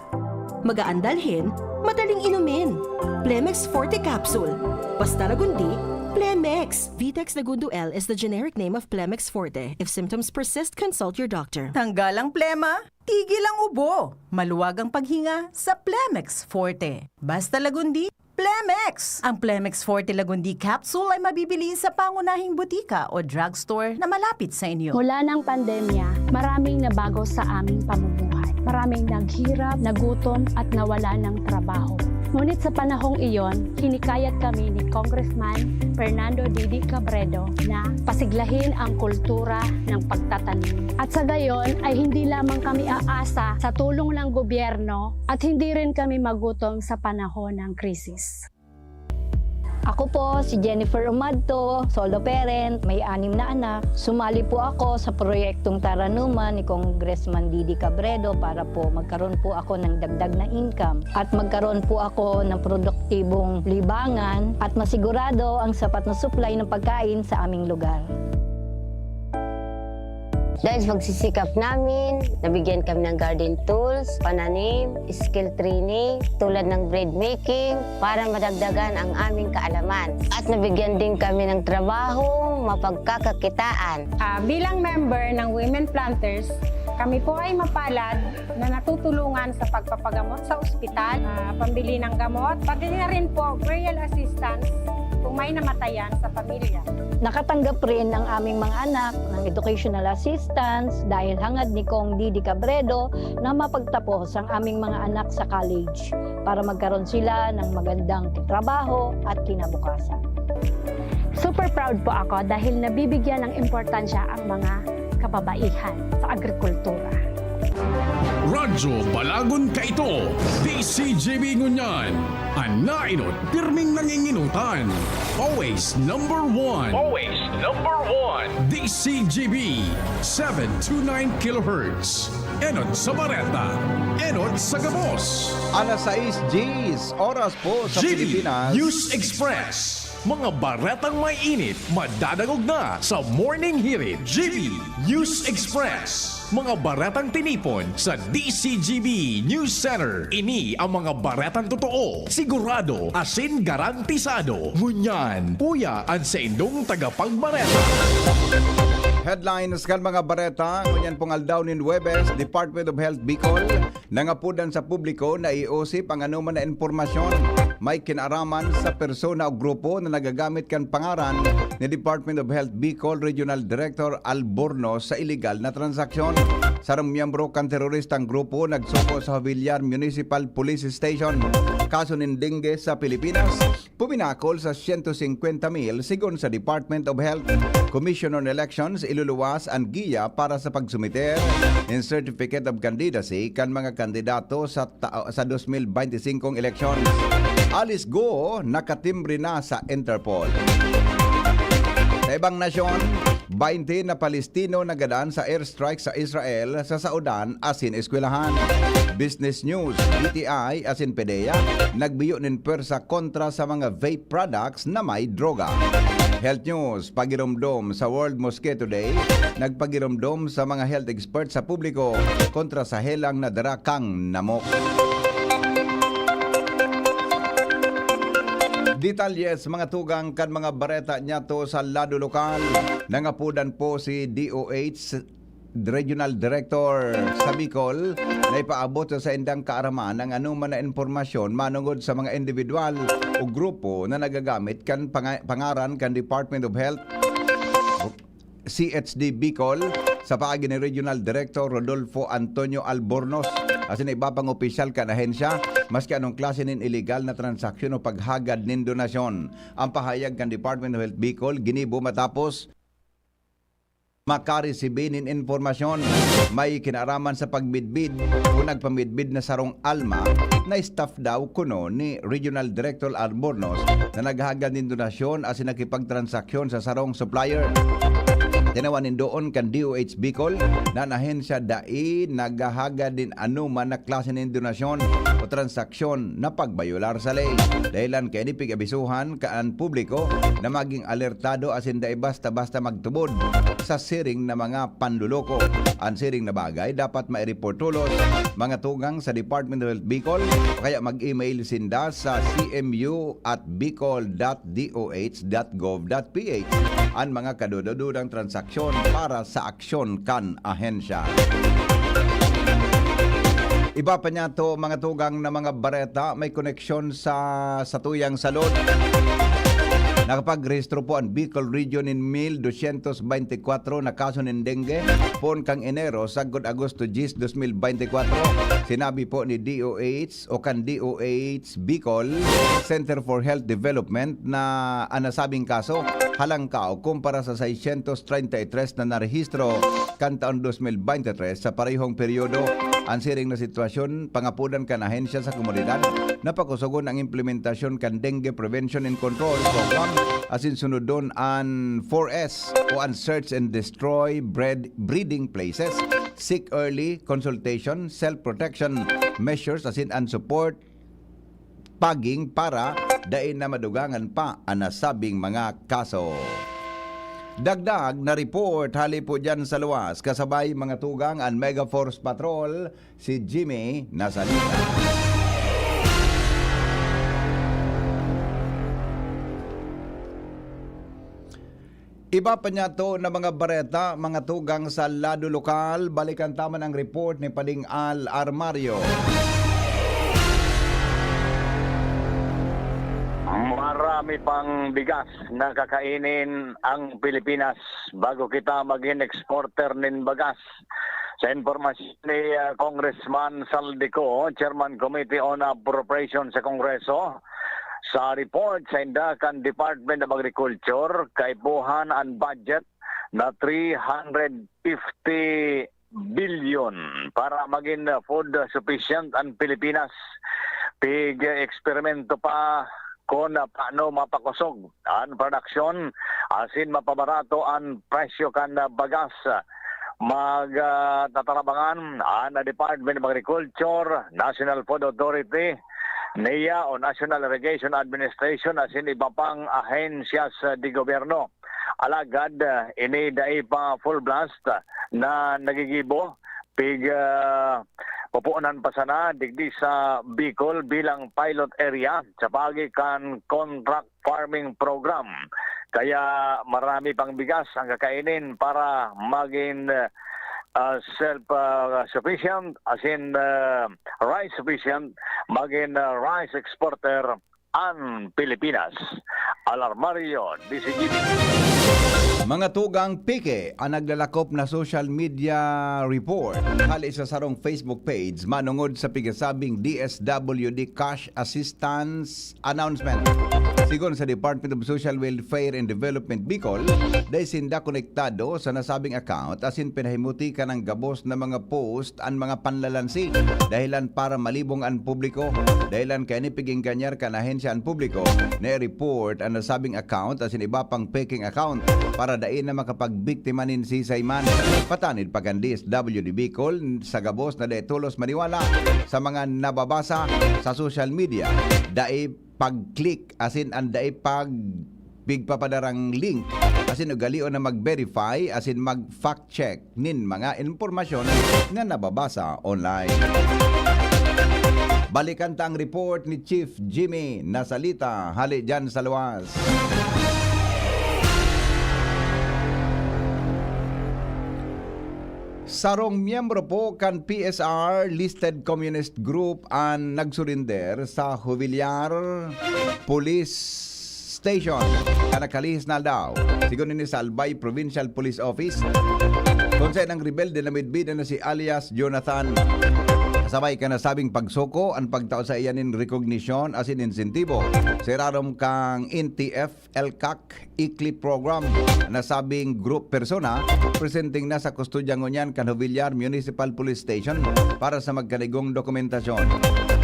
Magaan dalhin, madaling inumin. Plemex Forte Capsule. Basta lagundi, Plemex. Vitex Lagundo L is the generic name of Plemex Forte. If symptoms persist, consult your doctor. Tanggal ang plema, tigil ang ubo, maluwag ang paghinga sa Plemex Forte. Basta lagundi, Plemex! Ang Plemex Forte Lagundi Capsule ay mabibili sa pangunahing butika o drugstore na malapit sa inyo. Mula ng pandemya, maraming nabago sa aming pamumuhay. Maraming naghirap, nagutom at nawala ng trabaho. Ngunit sa panahong iyon, hinikayat kami ni Congressman Fernando Didi Cabredo na pasiglahin ang kultura ng pagtatanim. At sa gayon ay hindi lamang kami aasa sa tulong ng gobyerno at hindi rin kami magutom sa panahon ng krisis. Ako po si Jennifer Umadto, solo parent, may anim na anak. Sumali po ako sa proyektong Taranuman ni Congressman Didi Cabredo para po magkaroon po ako ng dagdag na income at magkaroon po ako ng produktibong libangan at masigurado ang sapat na supply ng pagkain sa aming lugar. Dahil sa pagsisikap namin, nabigyan kami ng garden tools, pananim, skill training, tulad ng bread making, para madagdagan ang aming kaalaman. At nabigyan din kami ng trabaho, mapagkakakitaan. Ah, bilang member ng Women Planters, kami po ay mapalad na natutulungan sa pagpapagamot sa ospital, ah, pambili ng gamot, pati na rin po burial assistance kung may namatayan sa pamilya. Nakatanggap rin ang aming mga anak ng educational assistance dahil hangad ni Cong Didi Cabredo na mapagtapos ang aming mga anak sa college para magkaroon sila ng magandang trabaho at kinabukasan. Super proud po ako dahil nabibigyan ng importansya ang mga kababaihan sa agrikultura. Radyo Balagon Kaito, D C G B Ngunyan, an naenot pirming nanginginutan. Always number one. Always number one. D C G B, seven two nine kilohertz. Enot sa Bareta, enot sa Gabos. Alas sais diyes oras po sa G B Pilipinas. News Express. Mga baretang may init, madadangog na sa Morning Hirit. G B News Express. Mga baretang tinipon sa D C G B News Center. Ini ang mga baretang totoo, sigurado, asin garantisado. Ngunyan, uya an saindong tagapagbareta. Headlines kan mga bareta. Ngunyan pong aldaw nin Huwebes, Department of Health Bicol nangapodan sa publiko na iosip ang anoman na impormasyon may kinaaraman sa persona o grupo na nagagamit kan pangaran ni Department of Health Bicol Regional Director Albornoz sa iligal na transaksyon. Sarong miyembro kan teroristang grupo nagsuko sa Jovellar Municipal Police Station. Kaso nin dengue sa Pilipinas, puminakol sa siyento singkwenta mil, segun sa Department of Health. Commission on Elections iluluwas an giya para sa pagsumiter nin Certificate of Candidacy kan mga kandidato sa ta-, sa dos mil bente singkong eleksyon. Alice Guo nakatimbre na sa Interpol. Sa ibang nasyon, baynte na Palestino nagadan sa airstrike sa Israel sa saodan asin eskwelahan. Business News, D T I asin PDEA nagbiyo nin pwersa kontra sa mga vape products na may droga. Health News, pagiromdom sa World Mosquito Day, nagpagiromdom sa mga health expert sa publiko kontra sa helang na dara kan namok. Detalye sa mga tugang kan mga bareta niyato sa lado lokal. Nangapodan po si D O H Regional Director sa Bicol na ipaabot sa saindang kaaraman ang anoman na impormasyon manongod sa mga individual o grupo na nagagamit kan panga-, pangaran kan Department of Health C H D Bicol sa paagi ni Regional Director Rodolfo Antonio Albornoz asin iba pang opisyal kan ahensya, maski anong klase nin iligal na transaksyon o paghagad nin donasyon. Ang pahayag kan Department of Health Bicol ginibo matapos makaresibi nin impormasyon may kinaaraman sa pagmidbid o nagpamidbid na sarong alma na staff daw kuno ni Regional Director Albornoz na naghagad nin donasyon asin nakipagtransaksyon sa sarong supplier. Tinawan nin doon kan D O H Bicol na an ahensya dai naghahagad nin anoman na klase nin donasyon o transaksyon na pagbayolar sa ley. Dahilan kaini pig-abisuhan kan publiko na maging alertado asin dai basta-basta magtubod sa siring na mga panloloko. An siring na bagay dapat maireport tolos, mga tugang sa Department of Health Bicol, o kaya mag-email sinda sa C M U at bicol dot D O H dot gov dot P H an mga kadudodudang transaksyon para sa aksyon kan ahensya. Iba pa niyato, mga tugang, na mga bareta may koneksyon sa satuyang salud. Nakapagrehistro po an Bicol Region nin mil dosyentos bente kwatro na kaso nin dengue poon kan Enero sagkod Agosto dyes, dos mil bente kwatro. Sinabi po ni D O H o kan D O H Bicol Center for Health Development na an nasabing kaso halangkaw kumpara sa seiscientos treinta y tres na narehistro kan taon dos mil bente tres. Sa parehong peryodo, an siring na sitwasyon pangapodan kan ahensya sa komunidad na pakusogon ang implementasyon kan Dengue Prevention and Control Program asin sunodon an four S o an search and destroy, breed-, breeding places, seek early consultation, self-protection measures asin an support paging para dai na madugangan pa an nasabing mga kaso. Dagdag na report hali po dyan sa luwas, kasabay mga tugang an Mega Force Patrol, si Jimmy Nazarita. Iba pa niyato na mga bareta, mga tugang sa lado lokal, balikan ta man ang report ni Pading Al Armario. Marami pang bigas na kakainin ang Pilipinas bago kita maging exporter nin bagas. Sa impormasyon ni, ah, Congressman Saldico, Chairman Committee on Appropriation sa Kongreso, sa report sa inda kan Department of Agriculture, kaipuhan an budget na three hundred fifty billion para magin, ah, food sufficient an Pilipinas. Pig-eksperimento pa kun paano mapakosog an produksyon asin mapabarato an presyo kan bagas. Mag, ah, tatarabangan an Department of Agriculture, National Food Authority, NIA o National Irrigation Administration asin iba pang ahensyas de gobyerno. Alagad, ah, ini dai pa full blast na nagigibo. Pig, ah, pupuonan pa sana digdi sa Bicol bilang pilot area sa paagi kan contract farming program. Kaya marami pang bigas ang kakainin para magin, ah, self, ah, sufficient, asin, ah, rice sufficient, magin, ah, rice exporter an Pilipinas. Alarmario, D Z G B. Mga tugang peke an naglalakop na social media report hali sa sarong Facebook page manungod sa pigasabing D S W D cash assistance announcement. Sigon sa Department of Social Welfare and Development Bicol, dai sinda konektado sa nasabing account asin pinahimuti ka ng gabos na mga post an mga panlalansi, dahilan para malibong an publiko. Dahilan kaini pig-engganyar kan ahensya an publiko na i-report an nasabing account asin iba pang peking account para dai na makapagbiktima nin sisay man. Patanid pa kan D S W D Bicol sa gabos na dai tolos maniwala sa mga nababasa sa social media, dai pag-click asin an dai pag pigpapadarang link asin ugalion na mag-verify asin mag-fact check nin mga impormasyon na nababasa online. Balikan ta ang report ni Chief Jimmy Nasalita hali dyan sa luwas. Sarong miyembro po kan P S R listed communist group an nagsurinder sa Jubillar Police Station kan nakalihis na aldaw. Sigon ini sa Albay Provincial Police Office, kun saen ang rebelde na midbidan na si alias Jonathan. Kasabay kan nasabing pagsuko an pagtao saiya nin rekognisyon asin insentibo sa irarom kan N T F L CAC Eclipse Program. Nasabing group persona presenting na sa kustodya ngunyan kan Jovellar Municipal Police Station para sa magkanigong dokumentasyon.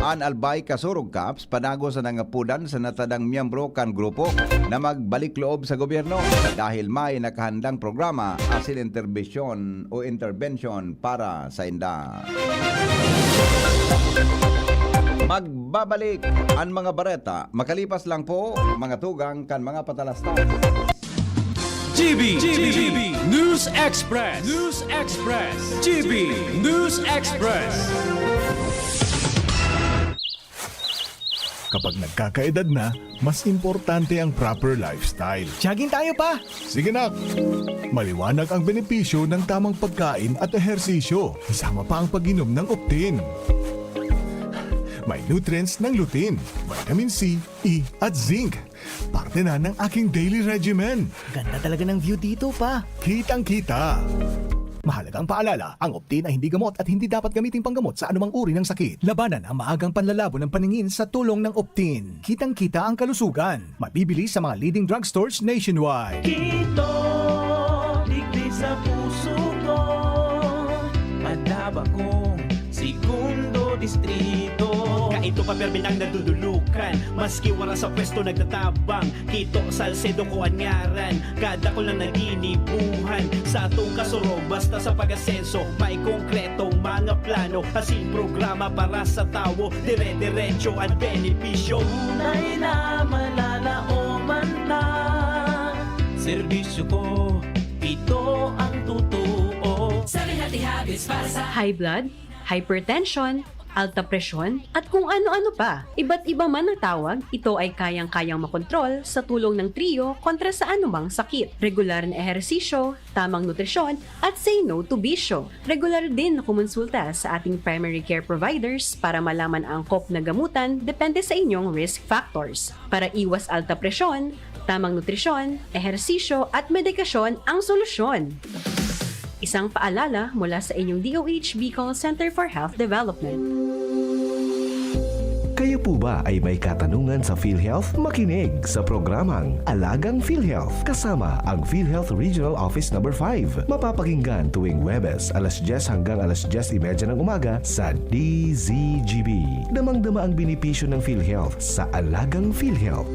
An Albay Kasurog Cops padagos sa nangapodan sa natadang miyembro kan grupo na magbalik loob sa gobyerno dahil may nakahandang programa asin interbensyon o intervention para sainda. Magbabalik an mga bareta makalipas lang po, mga tugang kan mga patalastas. G B, G B, News Express, News Express, G B News Express. Kapag nagkakaedad na, mas importante ang proper lifestyle. Jogging tayo, pa! Sige, nak! Maliwanag ang benepisyo ng tamang pagkain at ehersisyo, kasama pa ang pag-inom ng Optin. May nutrients ng lutein, vitamin C, E, at zinc. Parte na ng aking daily regimen. Ganda talaga ng view dito, pa. Kitang-kita. Mahalagang paalala, ang Optin ay hindi gamot at hindi dapat gamiting panggamot sa anumang uri ng sakit. Labanan ang maagang panlalabo ng paningin sa tulong ng Optin. Kitang-kita ang kalusugan. Mabibili sa mga leading drugstores nationwide. Kito, digdi sa puso ko, madaba kong segundo distrito. Kaito pa permi nang nadudulukan, maski wala sa pwesto nagtatabang. Kito, Salcedo ko an ngaran, kadakul na naginibuhan. Sa atong kasurog, basta sa pag-asenso, may konkretong mga plano, asin programa para sa tawo. Dire-diretso an benepisyo. Tunay na malalaoman na. Serbisyo ko, ito ang totoo. Sa Rehab Habits para sa high blood, hypertension, alta presyon, at kung ano-ano pa. Iba't iba man ang tawag, ito ay kayang-kayang makontrol sa tulong ng Trio kontra sa anumang sakit. Regular na ehersisyo, tamang nutrisyon, at say no to bisyo. Regular din na kumonsulta sa ating primary care providers para malaman ang angkop na gamutan depende sa inyong risk factors. Para iwas alta presyon, tamang nutrisyon, ehersisyo, at medikasyon ang solusyon. Isang paalala mula sa inyong D O H Bicol Center for Health Development. Kayo po ba ay may katanungan sa PhilHealth? Makinig sa programang Alagang PhilHealth kasama ang PhilHealth Regional Office Number five. Mapapakinggan tuwing Huwebes, alas dyes hanggang alas dyes y media ng umaga sa D Z G B. Damang-dama ang benepisyo ng PhilHealth sa Alagang PhilHealth.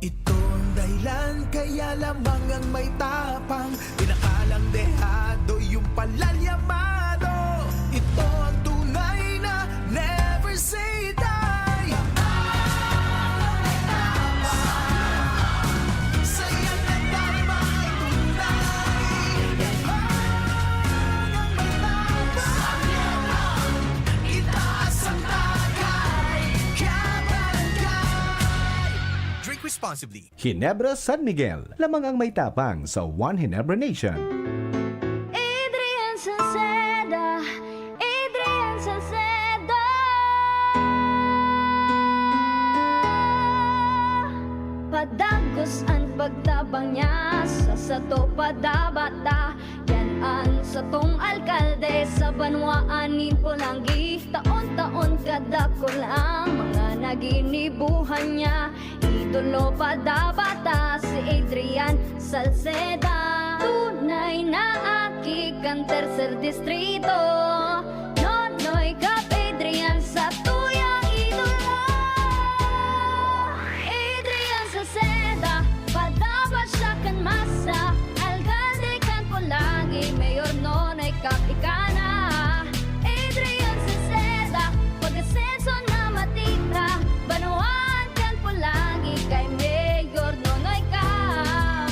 Ito ang dahilan kaya lamang ang may tapang, pinakalang dehado yung palalyamado. Ito ang tunay na never say die. Sa iyang nagdarma ay tunay. Ang may tapang, itaas ang tagay, kabarangay. Drink responsibly. Ginebra San Miguel, lamang ang may tapang sa One Ginebra Nation. Adrian Salceda, Adrian Salceda. Pagtabang niya sa sato padabata, yan an satong alkalde sa banwaan nin Polangui. Taon-taon kadakul ang mga naginibuhan niya. Idolo padabata si Adrian Salceda. Tunay na aki kan Tercer Distrito. Nonoy Cap Adrian sa tuyang idolo. Adrian Salceda, padaba siya kan masa. Alkalde kan Polangui, Mayor Nonoy Cap ika na. Adrian Salceda, pag-asenso na matira. Banwaan kan Polangui kay Mayor Nonoy Cap.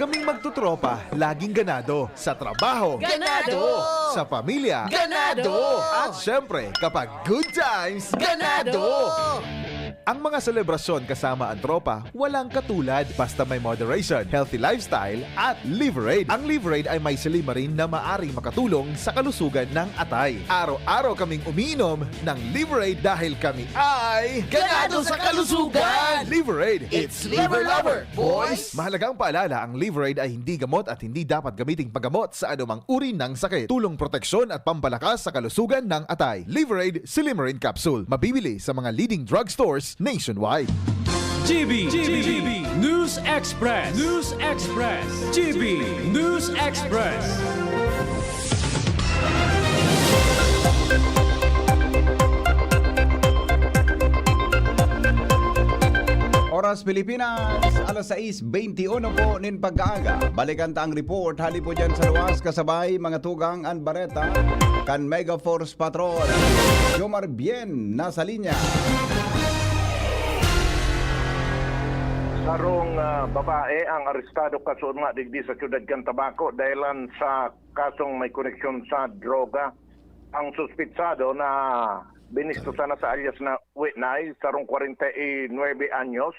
Kaming magtotropa, laging ganado sa trabaho, Ganado! sa pamilya, Ganado! at syempre, kapag good times, Ganado! Ang mga selebrasyon kasama ang tropa, walang katulad basta may moderation, healthy lifestyle, at Liverade. Ang Liverade ay may silymarin na maaring makatulong sa kalusugan ng atay. Araw-araw kaming umiinom ng Liverade dahil kami ay Ganado sa kalusugan! Liverade! It's Liver Lover, boys! Mahalagang paalala, ang Liverade ay hindi gamot at hindi dapat gamiting paggamot sa anumang uri ng sakit. Tulong proteksyon at pampalakas sa kalusugan ng atay. Liverade Silymarin Capsule. Mabibili sa mga leading drugstores nationwide. G B, G B, News Express, News Express, G B News Express. Oras Pilipinas, alas sais beinti uno po nin pagkaaga. Balikan ta ang report hali po dyan sa luwas, kasabay mga tugang an bareta kan Mega Force Patrol. Jomar Bien nasa linya. Sarong ah, babae ang arestado kasunod nga digdi sa siyudad kan Tabaco dahilan sa kasong may koneksyon sa droga. Ang suspitsado na binisto sana sa alias na Winay, sarong kwarenta y nuebe anyos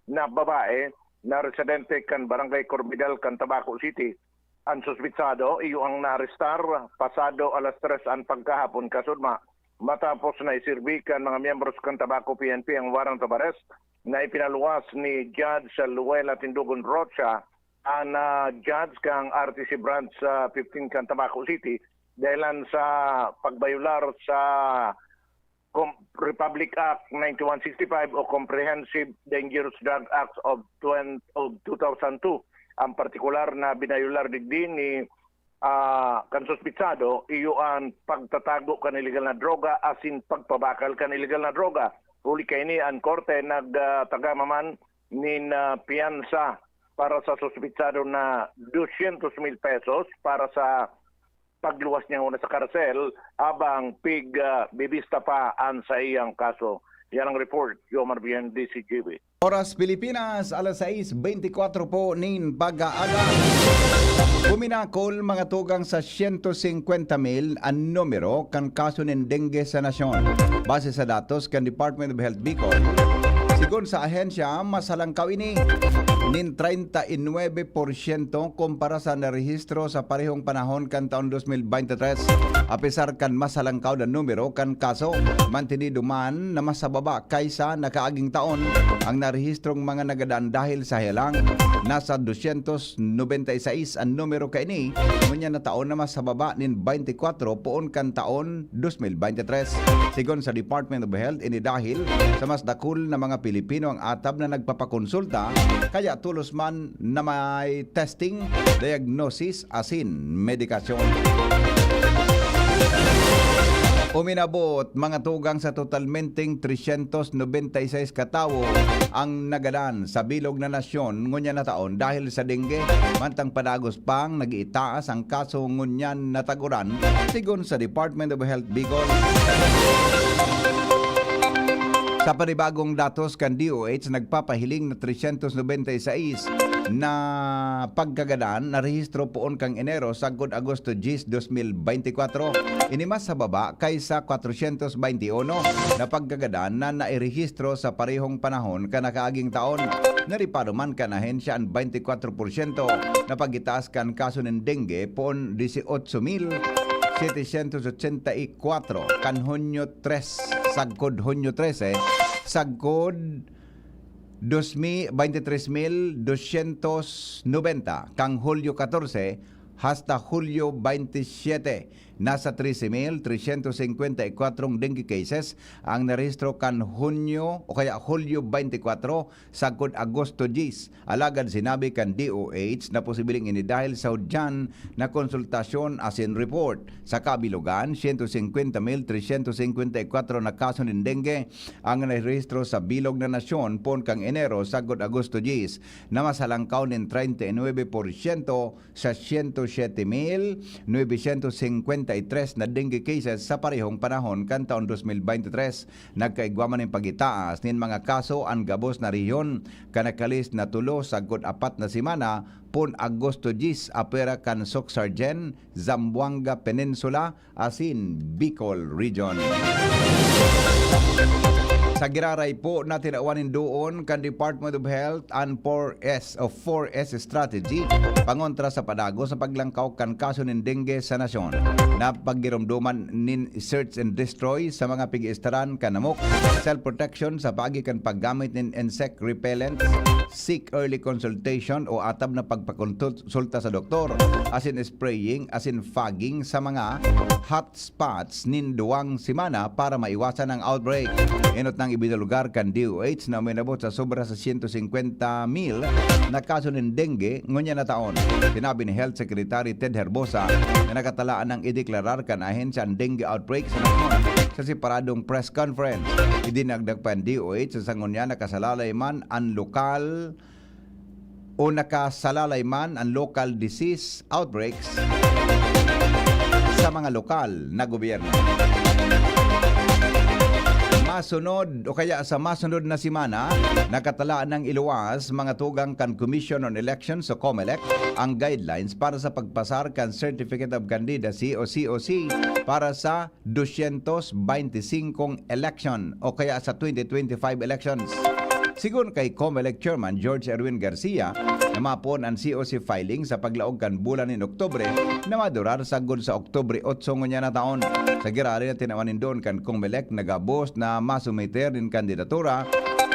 na babae na residente kan Barangay Corbidal kan Tabaco City. Ang suspitsado iyo ang naarestar pasado alas tres an pagkahapon kasudma, matapos na isirbi kan mga miyembros kan Tabaco P N P ang warrant of arrest na ipinaluwas ni Judge Luella Tindugon Rocha, an ah, judge kan R T C Branch ah, fifteen kan Tabaco City, dahilan sa pagbayular sa Com- Republic Act ninety-one sixty-five o Comprehensive Dangerous Drug Act of, twenty, of two thousand two. Ang partikular na binayular digdi ni ah, kan suspitsado, iyo an pagtatago kan iligal na droga asin pagpabakal kan iligal na droga. Huli kaini, an korte nagtagama man nin ah, piyansa para sa suspitsado na dosyentos mil pesos para sa pagluwas niya nguna sa karsel, habang pig ah, bibista pa an saiyang kaso. Yan ang report, Jomar Bien, D C G B. Oras Pilipinas, alas sais beinti kwatro po nin pag-aaga. Puminakol mga tugang sa siyento singkwenta mil an numero kan kaso nin dengue sa nasyon. Base sa datos kan Department of Health Bicol, sigon sa ahensya, mas halangkaw ini nin treinta y nueve por ciento kumpara sa narehistro sa parehong panahon kan taon dos mil beintitres. Apesar kan mas halangkaw na numero kan kaso, mantinido man na mas sa baba kaisa nakaaging taon ang narehistrong mga nagadan dahil sa helang. Nasa dosyentos nobenta y seis an numero kaini, ngunyan na taon na mas sa baba nin beintikwatro poon kan taon dos mil beintitres. Sigon sa Department of Health, ini dahil sa mas dakul na mga Pilipino ang atab na nagpapakonsulta, kaya tolos man na may testing, diagnosis asin medikasyon. Uminabot mga tugang sa totalmenteng tresyentos nobenta y seis katawo ang nagadan sa bilog na nasyon ngunyan na taon dahil sa dengue, mantang padagos pang nag-iitaas ang kaso ngunyan na tag-uran, sigon sa Department of Health Bicol. Sa panibagong datos kan D O H, nagpapahiling na tresyentos nobenta y seis na pagkagadan narehistro poon kan Enero sagkod Agosto diyes, dos mil beintikwatro. Ini mas sa baba kaysa kwatrosyentos beintiuno na pagkagadan na nairehistro sa parehong panahon kan nakaaging taon. Naripado man kan ahensya an beintikwatro porsyento na pag-itaas kan kaso nin dengue poon disiotso mil setecientos ochenta y cuatro kan Hunyo tres, sagkod Hunyo trese, sagkod dos mi-, veintitrés mil doscientos noventa, kan Hulyo catorce hasta Hulyo veintisiete, nasa trese mil trescientos cincuenta y cuatro dengue cases ang narehistro kan Hunyo o kaya Hulyo veinticuatro sagkod Agosto diyes. Alagad sinabi kan D O H na posibleng ini dahil sa hudyan na konsultasyon asin report. Sa kabilogan, siyento singkwenta mil tresyentos singkwenta y kwatro na kaso nin dengue ang narehistro sa bilog na nasyon poon kan Enero sagkod Agosto diyes, na mas halangkaw nin treinta y nuebe porsyento sa siyento siyete mil nobesyentos singkwenta y tres na dengue cases sa parehong panahon kan taon dos mil beintitres. Nagkaigwa man nin pagitaas nin mga kaso an gabos na rehiyon, kan nakalis na tulo sagkod apat na semana, poon Agosto diyes, apwera kan Soccsksargen, Zamboanga Peninsula, asin Bicol Region. Sa giraray po na tinawan nin duon kan Department of Health an four S o four S strategy pangontra sa padagos na paglangkaw kan kaso nin dengue sa nasyon. Napaggiromdoman nin search and destroy sa mga pig-iistaran kan namok, self-protection sa paagi kan paggamit nin insect repellent, seek early consultation o atab na pagpakonsulta sa doktor, asin spraying asin fogging sa mga hot spots nin duwang semana para maiwasan ang outbreak. Enot nang ibinulgar kan D O H na uminabot sa sobra sa siyento singkwenta mil na kaso nin dengue ngunyan na taon. Sinabi ni Health Secretary Ted Herbosa na nakatalaan nang ideklarar kan ahensya an dengue outbreak sa nasyon sa separadong press conference. Idinagdag pa an D O H sa sangon niya nakasalalay man an lokal o nakasalalay man an local disease outbreaks sa mga lokal na gobyerno. Masunod o kaya sa masunod na semana, nakatalaan nang iluwas mga tugang kan Commission on Elections o COMELEC ang guidelines para sa pagpasar kan Certificate of Candidacy o C O C para sa dosyentos beinti singkong election o kaya sa twenty twenty-five elections. Sigon kay COMELEC Chairman George Erwin Garcia, na mapoon an C O C filing sa paglaog kan bulan nin Oktubre na madurar sagkod sa Oktubre otso ngunyan na taon. Sa giraray na tinawan nin duon kan COMELEC na gabos na masumiter nin kandidatura,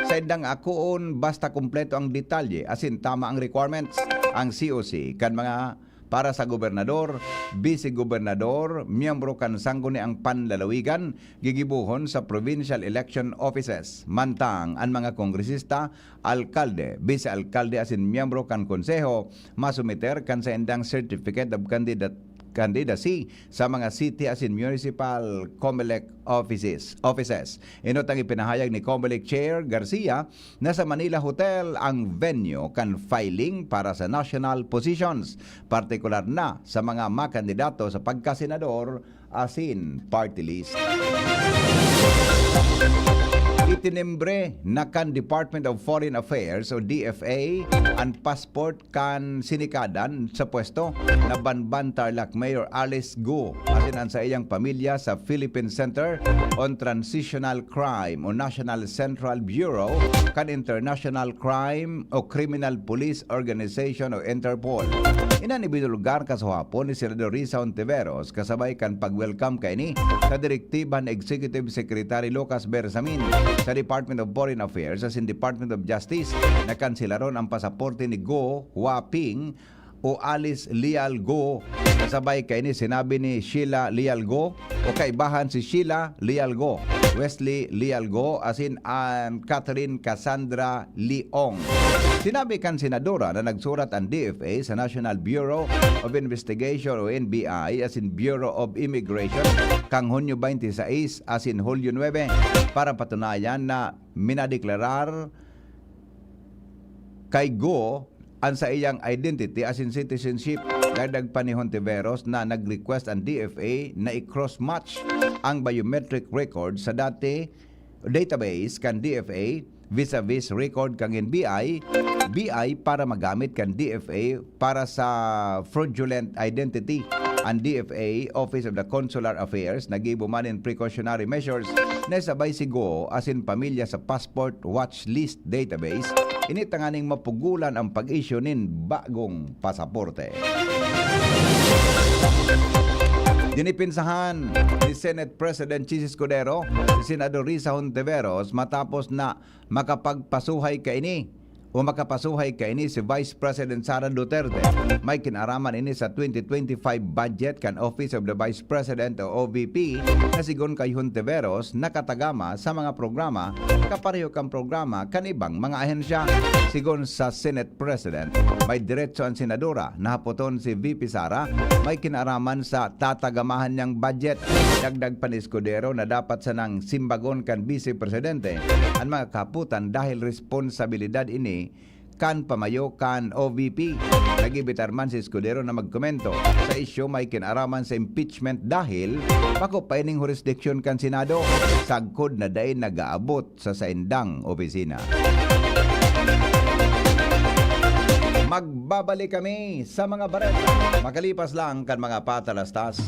saindang akoon basta kumpleto ang detalye asin tama ang requirements. Ang C O C kan mga para sa gobernador, bise-gobernador, miyembro kan sangguniang panlalawigan, gigibohon sa provincial election offices. Mantang an mga kongresista, alkalde, bise-alkalde asin miyembro kan konseho masumiter kan saindang Certificate of Candidat-, Candidacy sa mga city asin municipal COMELEC offices, offices. Enot ang ipinahayag ni COMELEC Chair Garcia, na sa Manila Hotel ang venue kan filing para sa national positions, partikular na sa mga makandidato sa pagkasenador asin party list. Itinimbre na kan Department of Foreign Affairs o D F A an passport kan sinikadan sa pwesto na Banban Tarlac Mayor Alice Go asin an saiyang pamilya sa Philippine Center on Transitional Crime o National Central Bureau kan International Crime o Criminal Police Organization o Interpol. Iyan an ibinulgar kasuhapon ni Senador Risa Hontiveros kasabay kan pag-welcome kaini sa direktiba ni Executive Secretary Lucas Bersamin sa Department of Foreign Affairs asin Department of Justice na kanselaron ang pasaporte ni Go Huaping o Alice Lialgo. Kasabay kaini sinabi ni Sheila Lialgo o kaibahan si Sheila Lialgo, Wesley Lialgo, asin an Catherine Cassandra Leong. Sinabi kan senadora na nagsurat an D F A sa National Bureau of Investigation o N B I asin Bureau of Immigration kan Hunyo twenty-six asin Hulyo nuebe para patunayan na minadeklarar kay Go an saiyang identity asin citizenship. Dagdag pa ni Hontiveros na nag-request an D F A na i-cross-match ang biometric record sa dati database kan D F A vis-a-vis record kan N B I, B I para magamit kan D F A para sa fraudulent identity. An D F A, Office of the Consular Affairs, naggibo man nin precautionary measures na isabay si Go asin pamilya sa passport watch list database, ini tanganing mapugolan ang pag-issue nin bagong pasaporte. Dinipinsahan ni Senate President Chiz Escudero si Senador Risa Hontiveros matapos na makapagpasuhay kaini o makapasuhay kaini si Vice President Sara Duterte. May kinaraman ini sa twenty twenty-five budget kan Office of the Vice President o O V P, na sigon kay Hontiveros, nakatagama sa mga programa kapareho kan programa kan ibang mga ahensya. Sigon sa Senate President, may diretso an senadora na hapoton si V P Sara may kinaraman sa tatagamahan niyang budget. Dagdag pa ni Escudero na dapat sanang simbagon kan Vice Presidente an mga kahapotan dahil responsabilidad ini kan pamayo kan O V P. Nag-ibitar man si Escudero na magkomento sa isyu may kinaraman sa impeachment dahil bako pa ining hurisdiksyon kan Senado, sagkod na dai nag-aabot sa saindang opisina. Magbabalik kami sa mga bareta makalipas lang kan mga patalastas.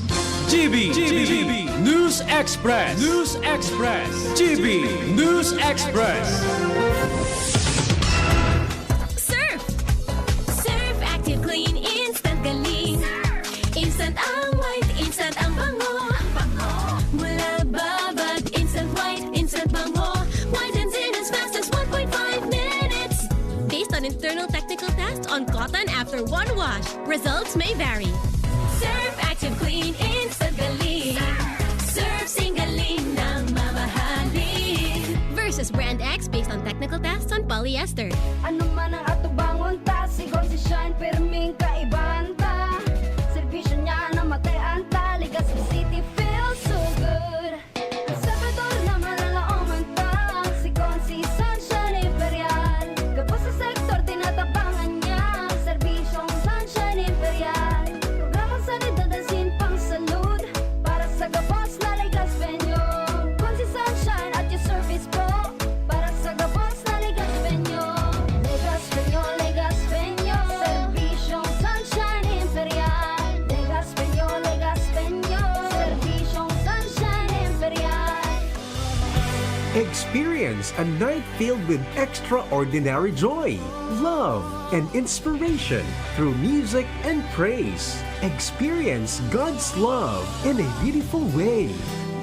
G B, G B, News Express, News Express, G B News Express. Surf! Surf Active Clean Instant Galing. Instant ang white, instant ang bango. Mula babad, instant white, instant bango. Whitens in as fast as one point five minutes. Based on internal technical test on cotton after one wash. Results may vary. Surf Active Clean Instant Galing. Surf Sing Galing na mamahalin. Versus Brand X based on technical tests on polyester. Ano man ang atubangon ta, si Consi Shine, pirming kaibahan ta. Serbisyo niya na matean ta, Legazpi City feels so good. Sa Pedor na malalaoman ta, si Consi Sunshine Imperial. Gabos sa sektor, tinatabangan niya, serbisyong Sunshine Imperial. Programang sanidad asin pangsalud, para sa gabos na Legazpeño. Consi Sunshine at your service po, para sa gabos na Legazpeño. Legazpeño, Legazpeño, serbisyong Sunshine Imperial. Legazpeño, Legazpeño, serbisyong Sunshine Imperial. Experience a night filled with extraordinary joy, love, and inspiration through music and praise. Experience God's love in a beautiful way.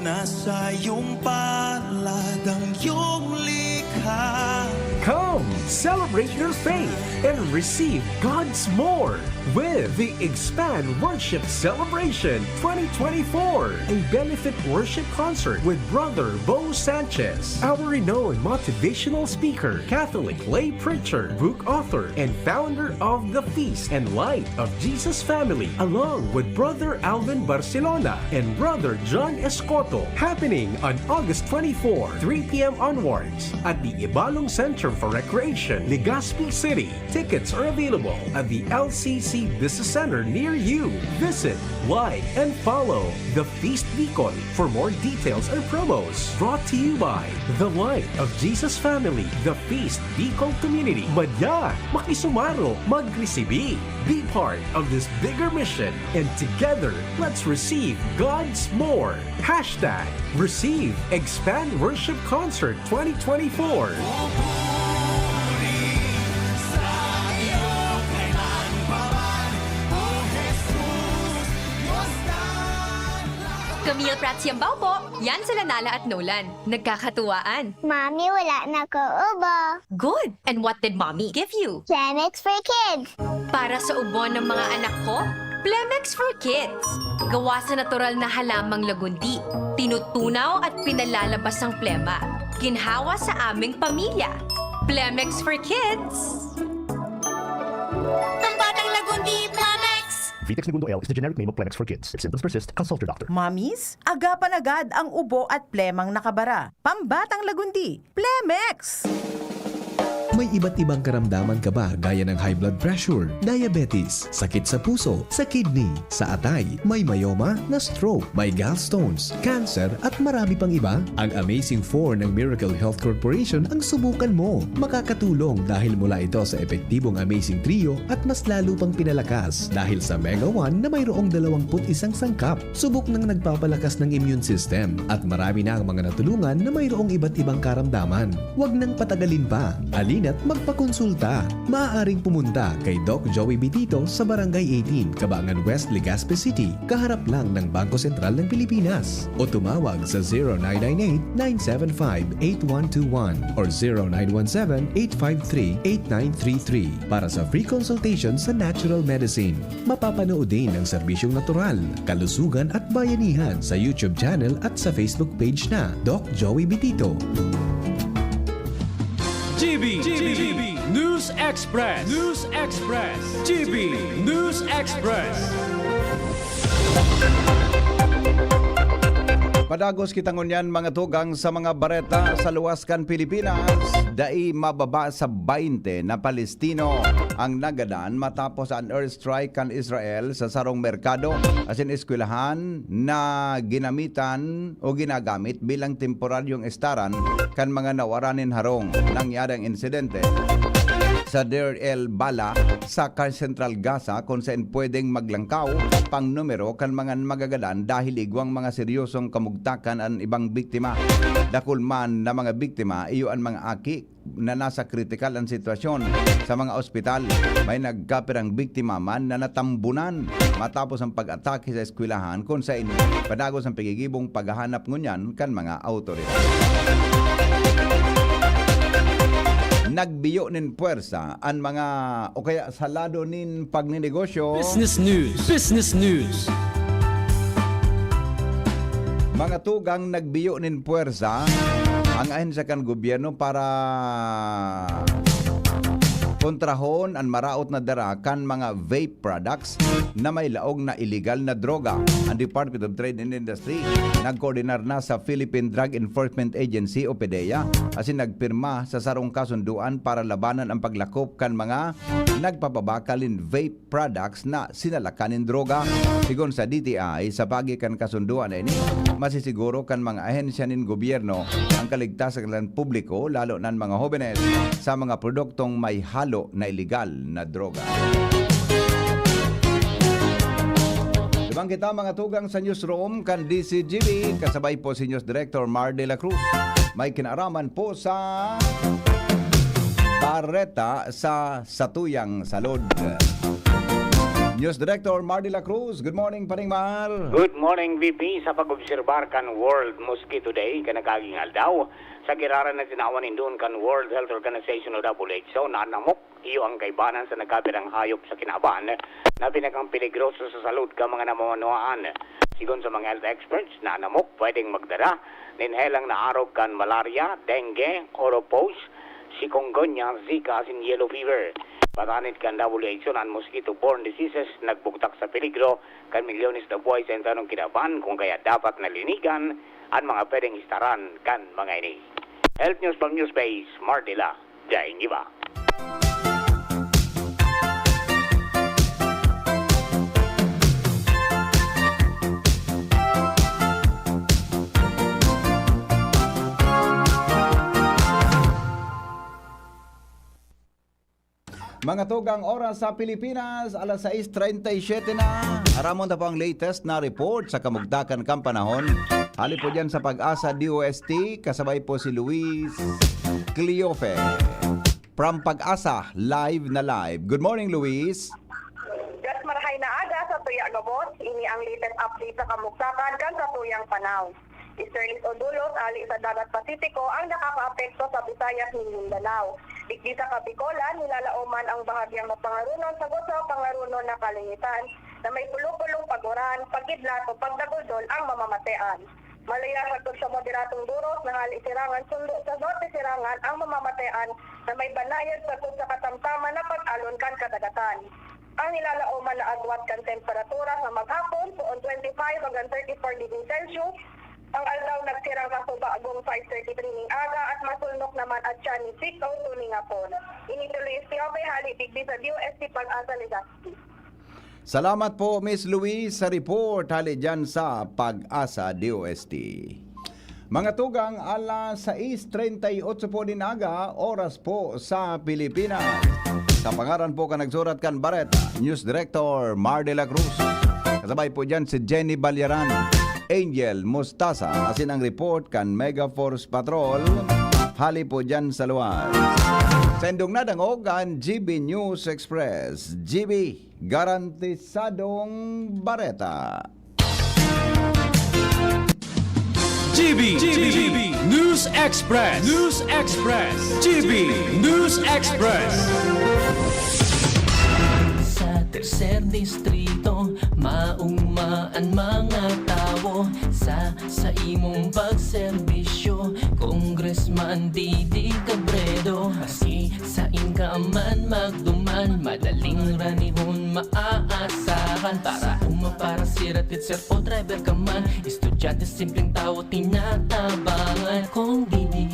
Nasa iyong palad ang iyong likha. Come, celebrate your faith and receive God's more with the Expand Worship Celebration twenty twenty-four, a benefit worship concert with Brother Bo Sanchez, our renowned motivational speaker, Catholic lay preacher, book author, and founder of the Feast and Light of Jesus Family, along with Brother Alvin Barcelona and Brother John Escoto, happening on August twenty-four, three p m onwards, at the Ibalong Center for Recreation, Legazpi City. Tickets are available at the L C C Business Center near you. Visit, like, and follow The Feast Bicol for more details and promos. Brought to you by The Light of Jesus Family, The Feast Bicol Community. Madya, makisumaro, magresibi. Be part of this bigger mission, and together, let's receive God's more. Hashtag Receive Expand Worship Concert twenty twenty-four. Camille Prats Yambao po. Yan sila Nala at Nolan. Nagkakatuwaan. Mommy, wala na ko ubo. Good! And what did Mommy give you? Plemex for Kids. Para sa ubo ng mga anak ko, Plemex for Kids. Gawa sa natural na halamang lagundi, tinutunaw at pinalalabas ang plema. Ginhawa sa aming pamilya. Plemex for Kids. Ang batang lagundi, Plemex! Vitex Negundo L is the generic name of Plemex for Kids. If symptoms persist, consult your doctor. Mommies, agapan agad ang ubo at plemang nakabara. Pambatang lagundi, Plemex! May iba't ibang karamdaman ka ba, gaya ng high blood pressure, diabetes, sakit sa puso, sa kidney, sa atay, may myoma, na stroke, may gallstones, cancer, at marami pang iba? Ang Amazing four ng Miracle Health Corporation ang subukan mo. Makakatulong dahil mula ito sa epektibong Amazing Trio at mas lalo pang pinalakas dahil sa Mega one na mayroong dalawampu't isang sangkap. Subok nang nagpapalakas ng immune system at marami na ang mga natulungan na mayroong iba't ibang karamdaman. Huwag nang patagalin pa. Alin at magpakonsulta. Maaaring pumunta kay Doc Joey Bitito sa Barangay eighteen, Cabangan West, Legazpi City, kaharap lang ng Bangko Sentral ng Pilipinas. O tumawag sa zero nine nine eight, nine seven five, eight one two one or zero nine one seven, eight five three, eight nine three three para sa free consultation sa natural medicine. Mapapanood din ang serbisyong natural, kalusugan at bayanihan sa YouTube channel at sa Facebook page na Doc Joey Bitito. G B, G B, News Express, News Express, G B News Express. Padagos kita ngunyan, mga tugang, sa mga bareta sa luwas kan Pilipinas. Dai mababa sa baynte na Palestino ang nagadan matapos an airstrike kan Israel sa sarong merkado asin eskwelahan na ginamitan o ginagamit bilang temporaryong estaran kan mga nawara nin harong. Nangyari ang insidente sa Deir el Bala sa Central Gaza, kun saen pwedeng maglangkaw pang numero kan mga magagadan dahil igwang mga seryosong kamugtakan an ibang biktima. Dakul man na mga biktima, iyo an mga aki na nasa kritikal an sitwasyon sa mga ospital. May nagkapirang biktima man na natambunan matapos ang pag-atake sa eskwelahan, kun saen padagos ang pigigibong paghahanap ngunyan kan mga awtoridad. Nagbiyo nin pwersa an mga, o kaya sa lado nin pagninegosyo. Business News. Business News. Mga tugang, nagbiyo nin pwersa ang ahensya kan gobyerno para kontrahon an maraot na dara kan mga vape products na may laog na iligal na droga. Ang Department of Trade and Industry nagkoordinar na sa Philippine Drug Enforcement Agency o PDEA asin nagpirma sa sarong kasunduan para labanan ang paglakop kan mga nagpapabakal nin vape products na sinalakan nin droga. Sigon sa D T I, sa pagi kan kasunduan na ini, masisiguro kan mga ahensya nin gobyerno ang kaligtasan kan publiko, lalo na an mga hobenes, sa mga produktong may halo na iligal na droga. Duman kita, mga tugang, sa newsroom kan D C G B, kasabay po si News Director Mar de la Cruz. May kinaaraman po sa Bareta sa Satuyang Salud. News Director Mar de la Cruz, good morning, Paring Mar. Good morning, V P. Sa pag-obserbar kan World Mosquito Day, kan nagkaging aldaw, sa giraray na tinawan nindon kan World Health Organization o W H O, nanamok iyo ang kaibanan sa nagkapirang hayop sa kinaban na pinakang peligroso sa salud kan mga namamanuaan. Sigon sa mga health experts, nanamok pwedeng magdara nin helang na arog kan malaria, dengue, oropos, chikungunya, Zika asin yellow fever. Patanid kan W H O na an mosquito-borne diseases nagbugtak sa peligro kan milyones na buhay sa entero nin kinaban, kun kaya dapat na linigan an mga pwedeng estaran kan mga ini. Health News from Newspace, Mardila, daing iba. Mga tugang, oras sa Pilipinas, alas sais treinta y siete na. Aramon ta po ang latest na report sa kamugtakan kan panahon. Hali po dyan sa Pag-asa D O S T, kasabay po si Luis Cleofe. From Pag-asa, live na live. Good morning, Luis. Just marahay na aga sa tuya gabos. Ini ang latest update sa kamugtakan kan sa tuyang panahon. Easterlies o dulos ali sa Dagat Pasipiko ang nakakaapekto sa Visayas nin Mindanao. Digdi sa Kabikolan, nilalaoman ang bahagyang mapangarunon sagkod sa mapangarunon na kalangitan na may pulo-pulong pag-uran, pagkidlat o pagdaguldol ang mamamatean. Malayag sagkod sa moderadong duros na hali sirangan sundo sa norte sirangan ang mamamatean na may banayad sagkod sa katamtaman na pag-alon kan kadagatan. Ang nilalaoman na agwat kan temperatura sa maghapon, poon twenty-five hanggang thirty-four degrees Celsius. Ang aldaw nagsirang kasuba agong five thirty-three ning aga at masulnok naman at siya ni six oh two ning hapon. Ini si Luis Tiope, hali digdi sa D O S T Pag-asa, Legazpi. Salamat po, Miss Luis, sa report hali dyan sa Pag-asa D O S T. Mga tugang, alas sais treinta y ocho po nin aga, oras po sa Pilipinas. Sa pangaran po kan nagsurat kan bareta, News Director Mar de la Cruz. Kasabay po dyan si Jenny Balyaran, Angel Mustasa, asin ang report kan Mega Force Patrol, Hali po dyan sa luwas. Sendong nadangog an G B News Express. G B, garantisadong bareta. G B, G B, News Express, News Express, G B News Express. Sa tercer distrito, mauma an mga tawo sa, sa imong pagserbisyo. Congressman Didi Cabredo, maski sain ka man magduman, madaling ranihon maaasahan. Para uma, para sirat, sir o driver ka man, estudyante, simpleng tawo, tinatabangan. Kong Didi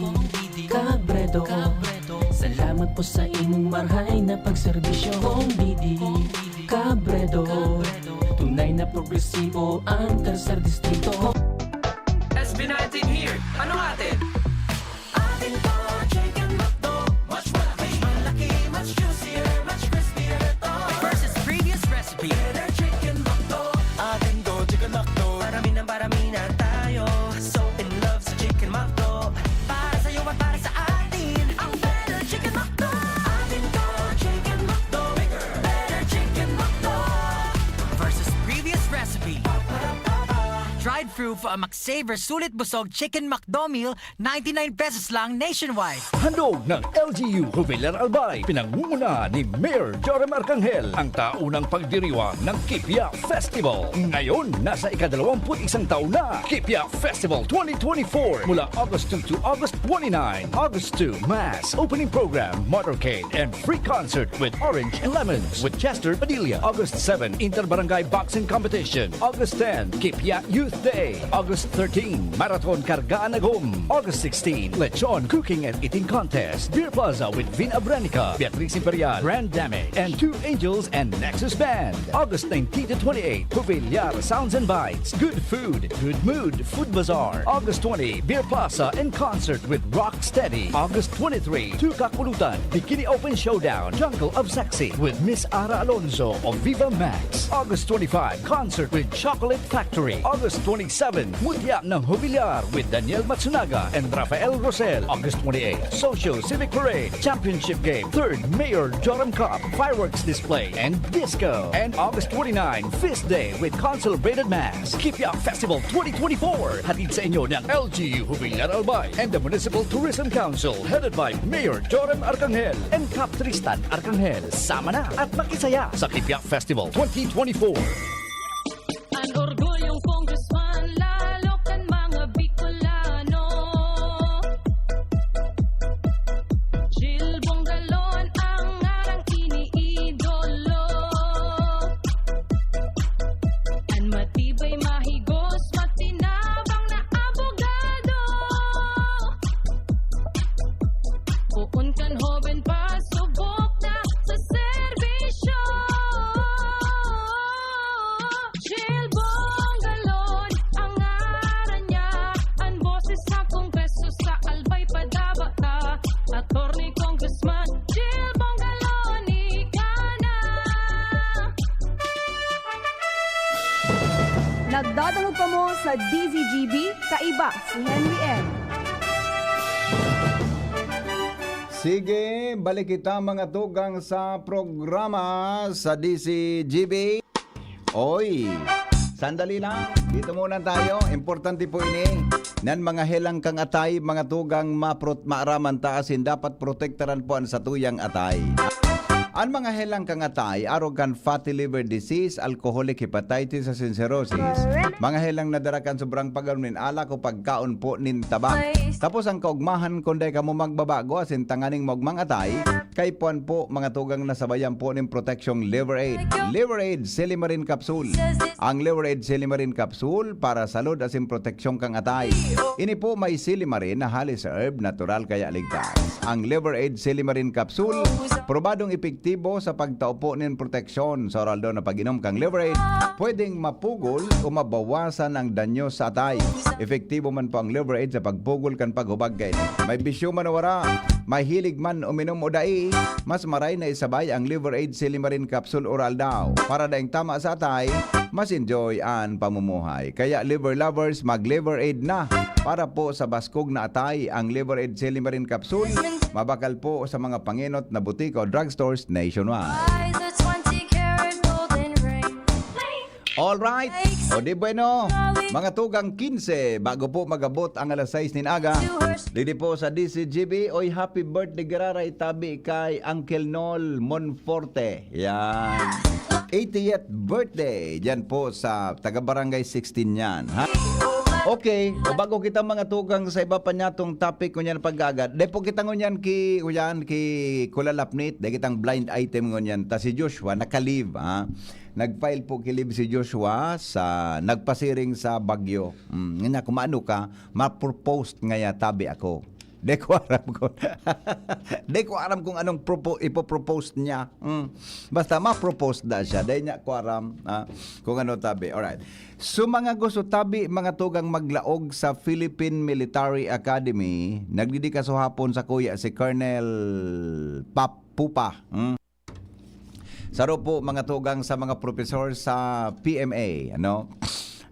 Cabredo, salamat po sa imong marhay na pagserbisyo. Kong Didi Cabredo, tunay na progresibo ang tercer distrito. S B nineteen here. Ano atin? Atin to, Chicken McDo. Mas malaki, mas juicier, mas crispier to. Versus previous recipe. Better Chicken McDo. Atin to, Chicken McDo. Parami ng parami na tayo. So in love sa Chicken McDo. Para sa'yo at para sa atin. Ang Better Chicken McDo. Atin to, Chicken McDo. Better Chicken McDo. Versus previous recipe. Tried through for a McSaver Sulit Busog Chicken McDo Meal, ninety-nine pesos lang nationwide. Handog ng L G U Jubilar Albay, pinangunguna ni Mayor Joram Arcangel, ang taunang pagdiriwang ng Kipia Festival. Ngayon, nasa ikadalawamput-isang taon na, Kipia Festival twenty twenty-four, mula August two to August twenty-nine. August two, Mass, opening program, motorcade, and free concert with Orange and Lemons with Chester Padilla. August seven, Inter-Barangay Boxing Competition. August ten, Kipia Youth Day. August thirteen, Marathon Kargaan Agom. August sixteen, Lechon Cooking and Eating Contest. Beer Plaza with Vin Abranica, Beatriz Imperial, Grand Dame, and Two Angels and Nexus Band. August nineteen to twenty-eight, Jubilar Sounds and Bites. Good food, good mood, Food Bazaar. August twenty, Beer Plaza and concert with Rock Steady. August twenty-three, Tukak Ulutan, Bikini Open Showdown, Jungle of Sexy with Miss Ara Alonso of Viva Max. August twenty-five, concert with Chocolate Factory. August twenty-seven, Mutya ng Jubilar with Daniel Matsunaga and Rafael Rosel. August twenty-eight, Social Civic Parade, Championship Game, third Mayor Joram Cup, fireworks display, and disco. And August twenty-nine, Feast Day with Consul Braided Mass. Kipia Festival twenty twenty-four. Hatid sa inyo ng L G U Jubilar Albay and the Municipal Tourism Council, headed by Mayor Joram Arcangel and Cap Tristan Arcangel. Sama na at makisaya sa Kipia Festival twenty twenty-four. An orgulyong congressman, lalo kan mga Bicolano. Jil Bongalon ang ngarang iniidolo. An matibay, mahigos, matinabang na abogado. Poon kan hoben pa, subok na sa serbisyo. Jil Bongalon ang ngaran niya, an boses sa Kongreso sa Albay padaba ta. Attorney Congressman Jil Bongalon, ika na. Nagdadangog kamo sa D Z G B, kaiba si Henry M. Sige, balik kita, mga tugang, sa programa sa D Z G B. Oy, sandali lang. Dito muna tayo. Importante po ini. Nan mga helang kang atay, mga tugang, maprot-, maaraman ta asin dapat protektaran po an satuyang atay. An mga helang kang atay, arog kan fatty liver disease, alcoholic hepatitis asin cirrhosis, mga helang nadara kan sobrang pag-inom nin alak o pagkaon po nin tabak. Tapos ang kaugmahan, kung dai kamo magbabago asin tanganing maugmang atay, kaipuhan po, mga tugang, na sabayan po nin proteksyong Liver Aid. Liver Aid Silimarin Capsule. Ang Liver Aid Silimarin Capsule para salud asin proteksyon kang atay. Ini po may silimarin na halis herb, natural kaya ligtas. Ang Liver Aid Silimarin Capsule, probadong epektibo sa pagtao po nin proteksyon. Sa oral daw na pag-inom kang Liver Aid, pwedeng mapugol o mabawasan ang danyo sa atay. Epektibo man po ang Liver Aid sa pagpugol kan paghubag kaini. May bisyo man o wara, mahilig man uminom o dai, Mas maray na isabay ang Liver Aid Silimarin Capsule Oral daw. Para daing tama sa atay, mas enjoy an pamumuhay. Kaya Liver Lovers, mag Liver Aid na para po sa baskog na atay. Ang Liver Aid Silimarin Capsule, mabakal po sa mga pangenot na butika o drugstores nationwide. Alright. O di bueno, mga tugang kinse, bago po magabot ang alas sais nin aga, didi po sa D C G B, oy, happy birthday, giraray, tabi kay Uncle Nol Monforte. Yan. Eightieth birthday. Diyan po sa taga Barangay sixteen yan, ha? Okay, o bago kita mga tugang sa iba pa niyatong topic, ngunyan pag-agad. Dai po kita ngunyan ki, ngunyan ki kulalapnit, dai kitang blind item ngunyan. Ta si Joshua, naka-leave, ha? Nag-file po ki leave si Joshua sa nagpasiring sa bagyo. Mm, nga niya, kung maano ka, ma-propose ngaya tabi ako. Di ko aram kung, di ko aram kung anong propo-, ipopropose niya. Mm. Basta ma-propose na siya. Dahil niya ko aram, ah, kung ano tabi. Alright. So, mga gusto tabi, mga tugang maglaog sa Philippine Military Academy, nagdidikasuhapon sa kuya si Colonel Pap Pupa. Mm. Saro po, mga tugang, sa mga propesor sa P M A, ano?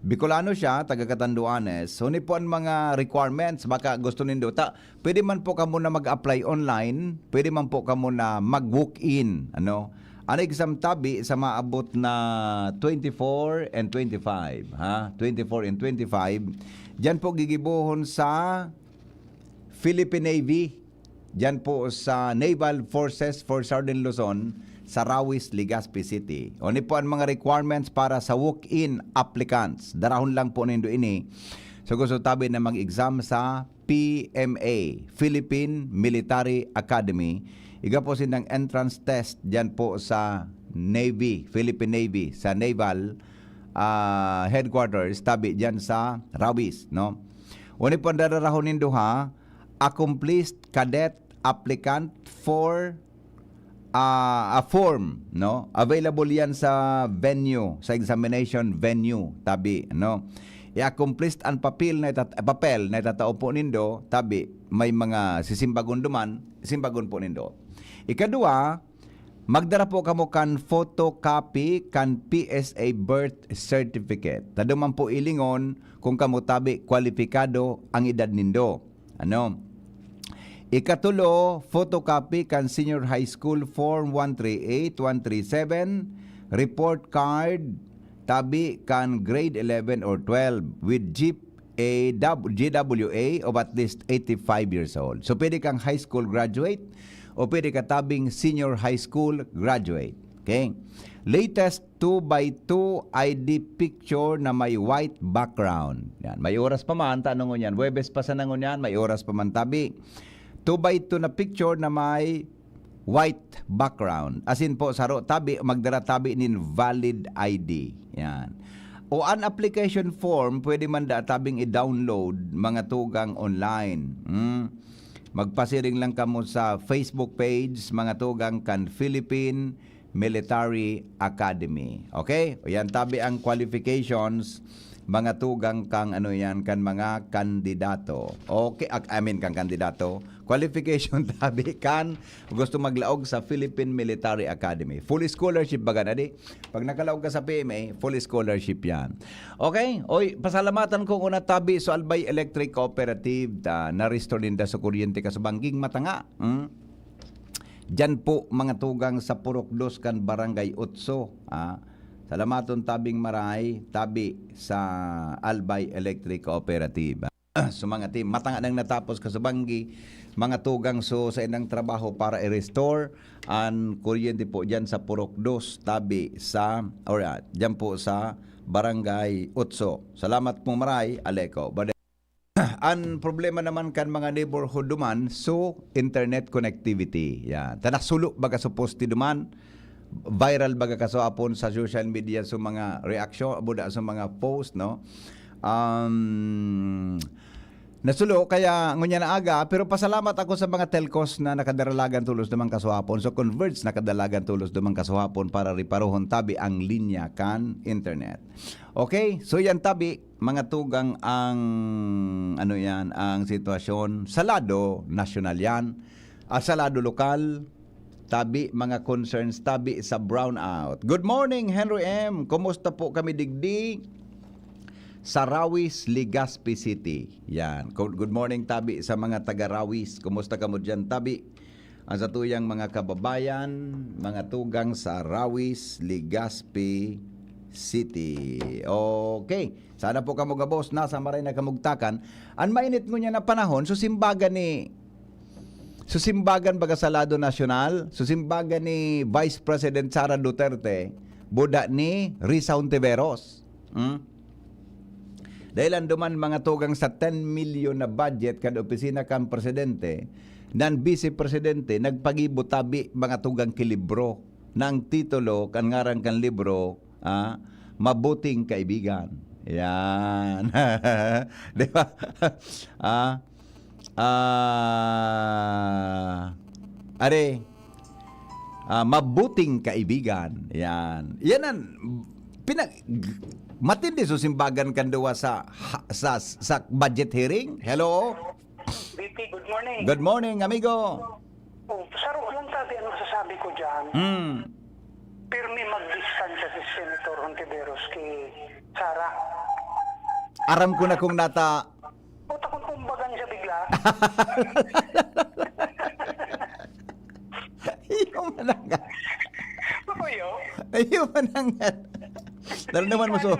Bicolano siya, taga Catanduanes. Huni po ang mga requirements, baka gusto nindo. Ta, pwede man po kamo na mag-apply online, pwede man po kamo na mag-walk-in, ano? Ang exam tabi sa maabot na twenty-four and twenty-five, ha? Twenty-four and twenty-five. Diyan po gigibohon sa Philippine Navy. Diyan po sa Naval Forces for Southern Luzon, sa Rawis, Legazpi City. Oni po ang mga requirements para sa walk-in applicants. Darahon lang po nindo ini. So, gusto tabi na mag-exam sa P M A, Philippine Military Academy. Iga po sindang entrance test diyan po sa Navy, Philippine Navy, sa Naval, ah, Headquarters, tabi diyan sa Rawis, no? Oni po ang dararahon nindo, ha? Accomplished cadet applicant for, ah, a form, no? Available yan sa venue, sa examination venue, tabi, no? I-accomplished ang papel na itat-, papel na itatao po nindo, tabi, may mga sisimbagon duman, simbagon po nindo. Ikadua, magdara po kamo kan photocopy kan P S A birth certificate. Ta duman po ilingon kung kamo tabi kwalipikado ang edad nindo. Ano? Ikatulo, photocopy kan Senior High School Form one three eight, one three seven, report card, tabi kan grade eleven or twelve with G A W, G W A of at least eighty-five years old. So, pwede kang high school graduate o pwede ka tabing senior high school graduate. Okay? Latest two by two I D picture na may white background. Yan. May oras pa man, tanong mo yan. Webes pa sa nangon yan, may oras pa man tabi. Two by two na picture na may white background. Asin po, saro tabi, magdara tabi nin valid I D. Yan. O an application form, pwede man da tabing i-download, mga tugang online. Hmm. Magpasiring lang kamo sa Facebook page, mga tugang kan Philippine Military Academy. Okay? O yan, tabi ang qualifications, mga tugang kang ano yan, kan mga kandidato. Okay, ak-, I mean, kan kandidato. Qualification tabi kan gusto maglaog sa Philippine Military Academy. Full scholarship baga na di? Pag nakalaog ka sa P M A, full scholarship yan. Okay? Oy, pasalamatan ko una tabi sa Albay Electric Cooperative, ta, na-restore ninda sa kuryente ka sa bangging matanga. Hmm? Diyan po, mga tugang sa Purok Dos kan Barangay Otso, ah. Salamaton tabing maray, tabi sa Albay Electric Cooperative. So, mga team, matanga nang natapos ka sa banggi, mga tugang, so, sa inang trabaho para i-restore an kuryente po diyan sa Purok Dos, tabi sa, or, ah, diyan po sa Barangay Otso. Salamat po maray, Aleco. Bade-, an problema naman kan mga neighborhood duman, so, internet connectivity. Yan. Ta nasulo baga sa poste duman, viral baga kasuapon sa social media, so, mga reaksyon, buda sa mga post, no? Um, nasulo, kaya ngunyan na aga, pero pasalamat ako sa mga telcos na nakadaralagan tulos duman kasuapon. So, Converge nakadaralagan tulos duman kasuapon para riparohon tabi ang linya kan internet. Okay, so yan tabi, mga tugang ang, ano yan, ang sitwasyon sa lado nasyonal yan. At sa lado lokal, Tabi mga concerns, tabi sa brownout. Good morning, Henry M. Kumusta po kami digdi sa Rawis, Legazpi City? Yan. Good morning, tabi sa mga taga Rawis. Kumusta kamo diyan, tabi? Ang satuyang mga kababayan, mga tugang sa Rawis, Legazpi City. Okay. Sana po kamo gabos, nasa maray na kamugtakan. An mainit ngunyan na panahon, so simbagan ni so simbagan baga sa lado nasyonal, so simbagan ni Vice President Sara Duterte, buda ni Risa Hontiveros. Hmm? Dahil anduman mga tugang sa ten milyon na budget kan opisina kan presidente, nan vice presidente nagpagibo tabi mga tugang ki libro, na ang titulo kan ngaran kan libro, ah, Mabuting Kaibigan. Yan. Di ba? Ah, ah, are, ah, Mabuting Kaibigan. Yan. Yan ang pinag-, matindi so simbagan kan duwa sa, sa, sa budget hearing. Hello? V P, good morning. Good morning, amigo. Oh, saro lang tabi ang masasabi ko dyan. Mm. Pirmi magdistansya si Senator Hontiveros kay Sara. Aram ko na kung nata... Puta kung kumbagan siya bigla. Iyo man ang... Makuyo? Iyo man ang... Naramdaman mo so...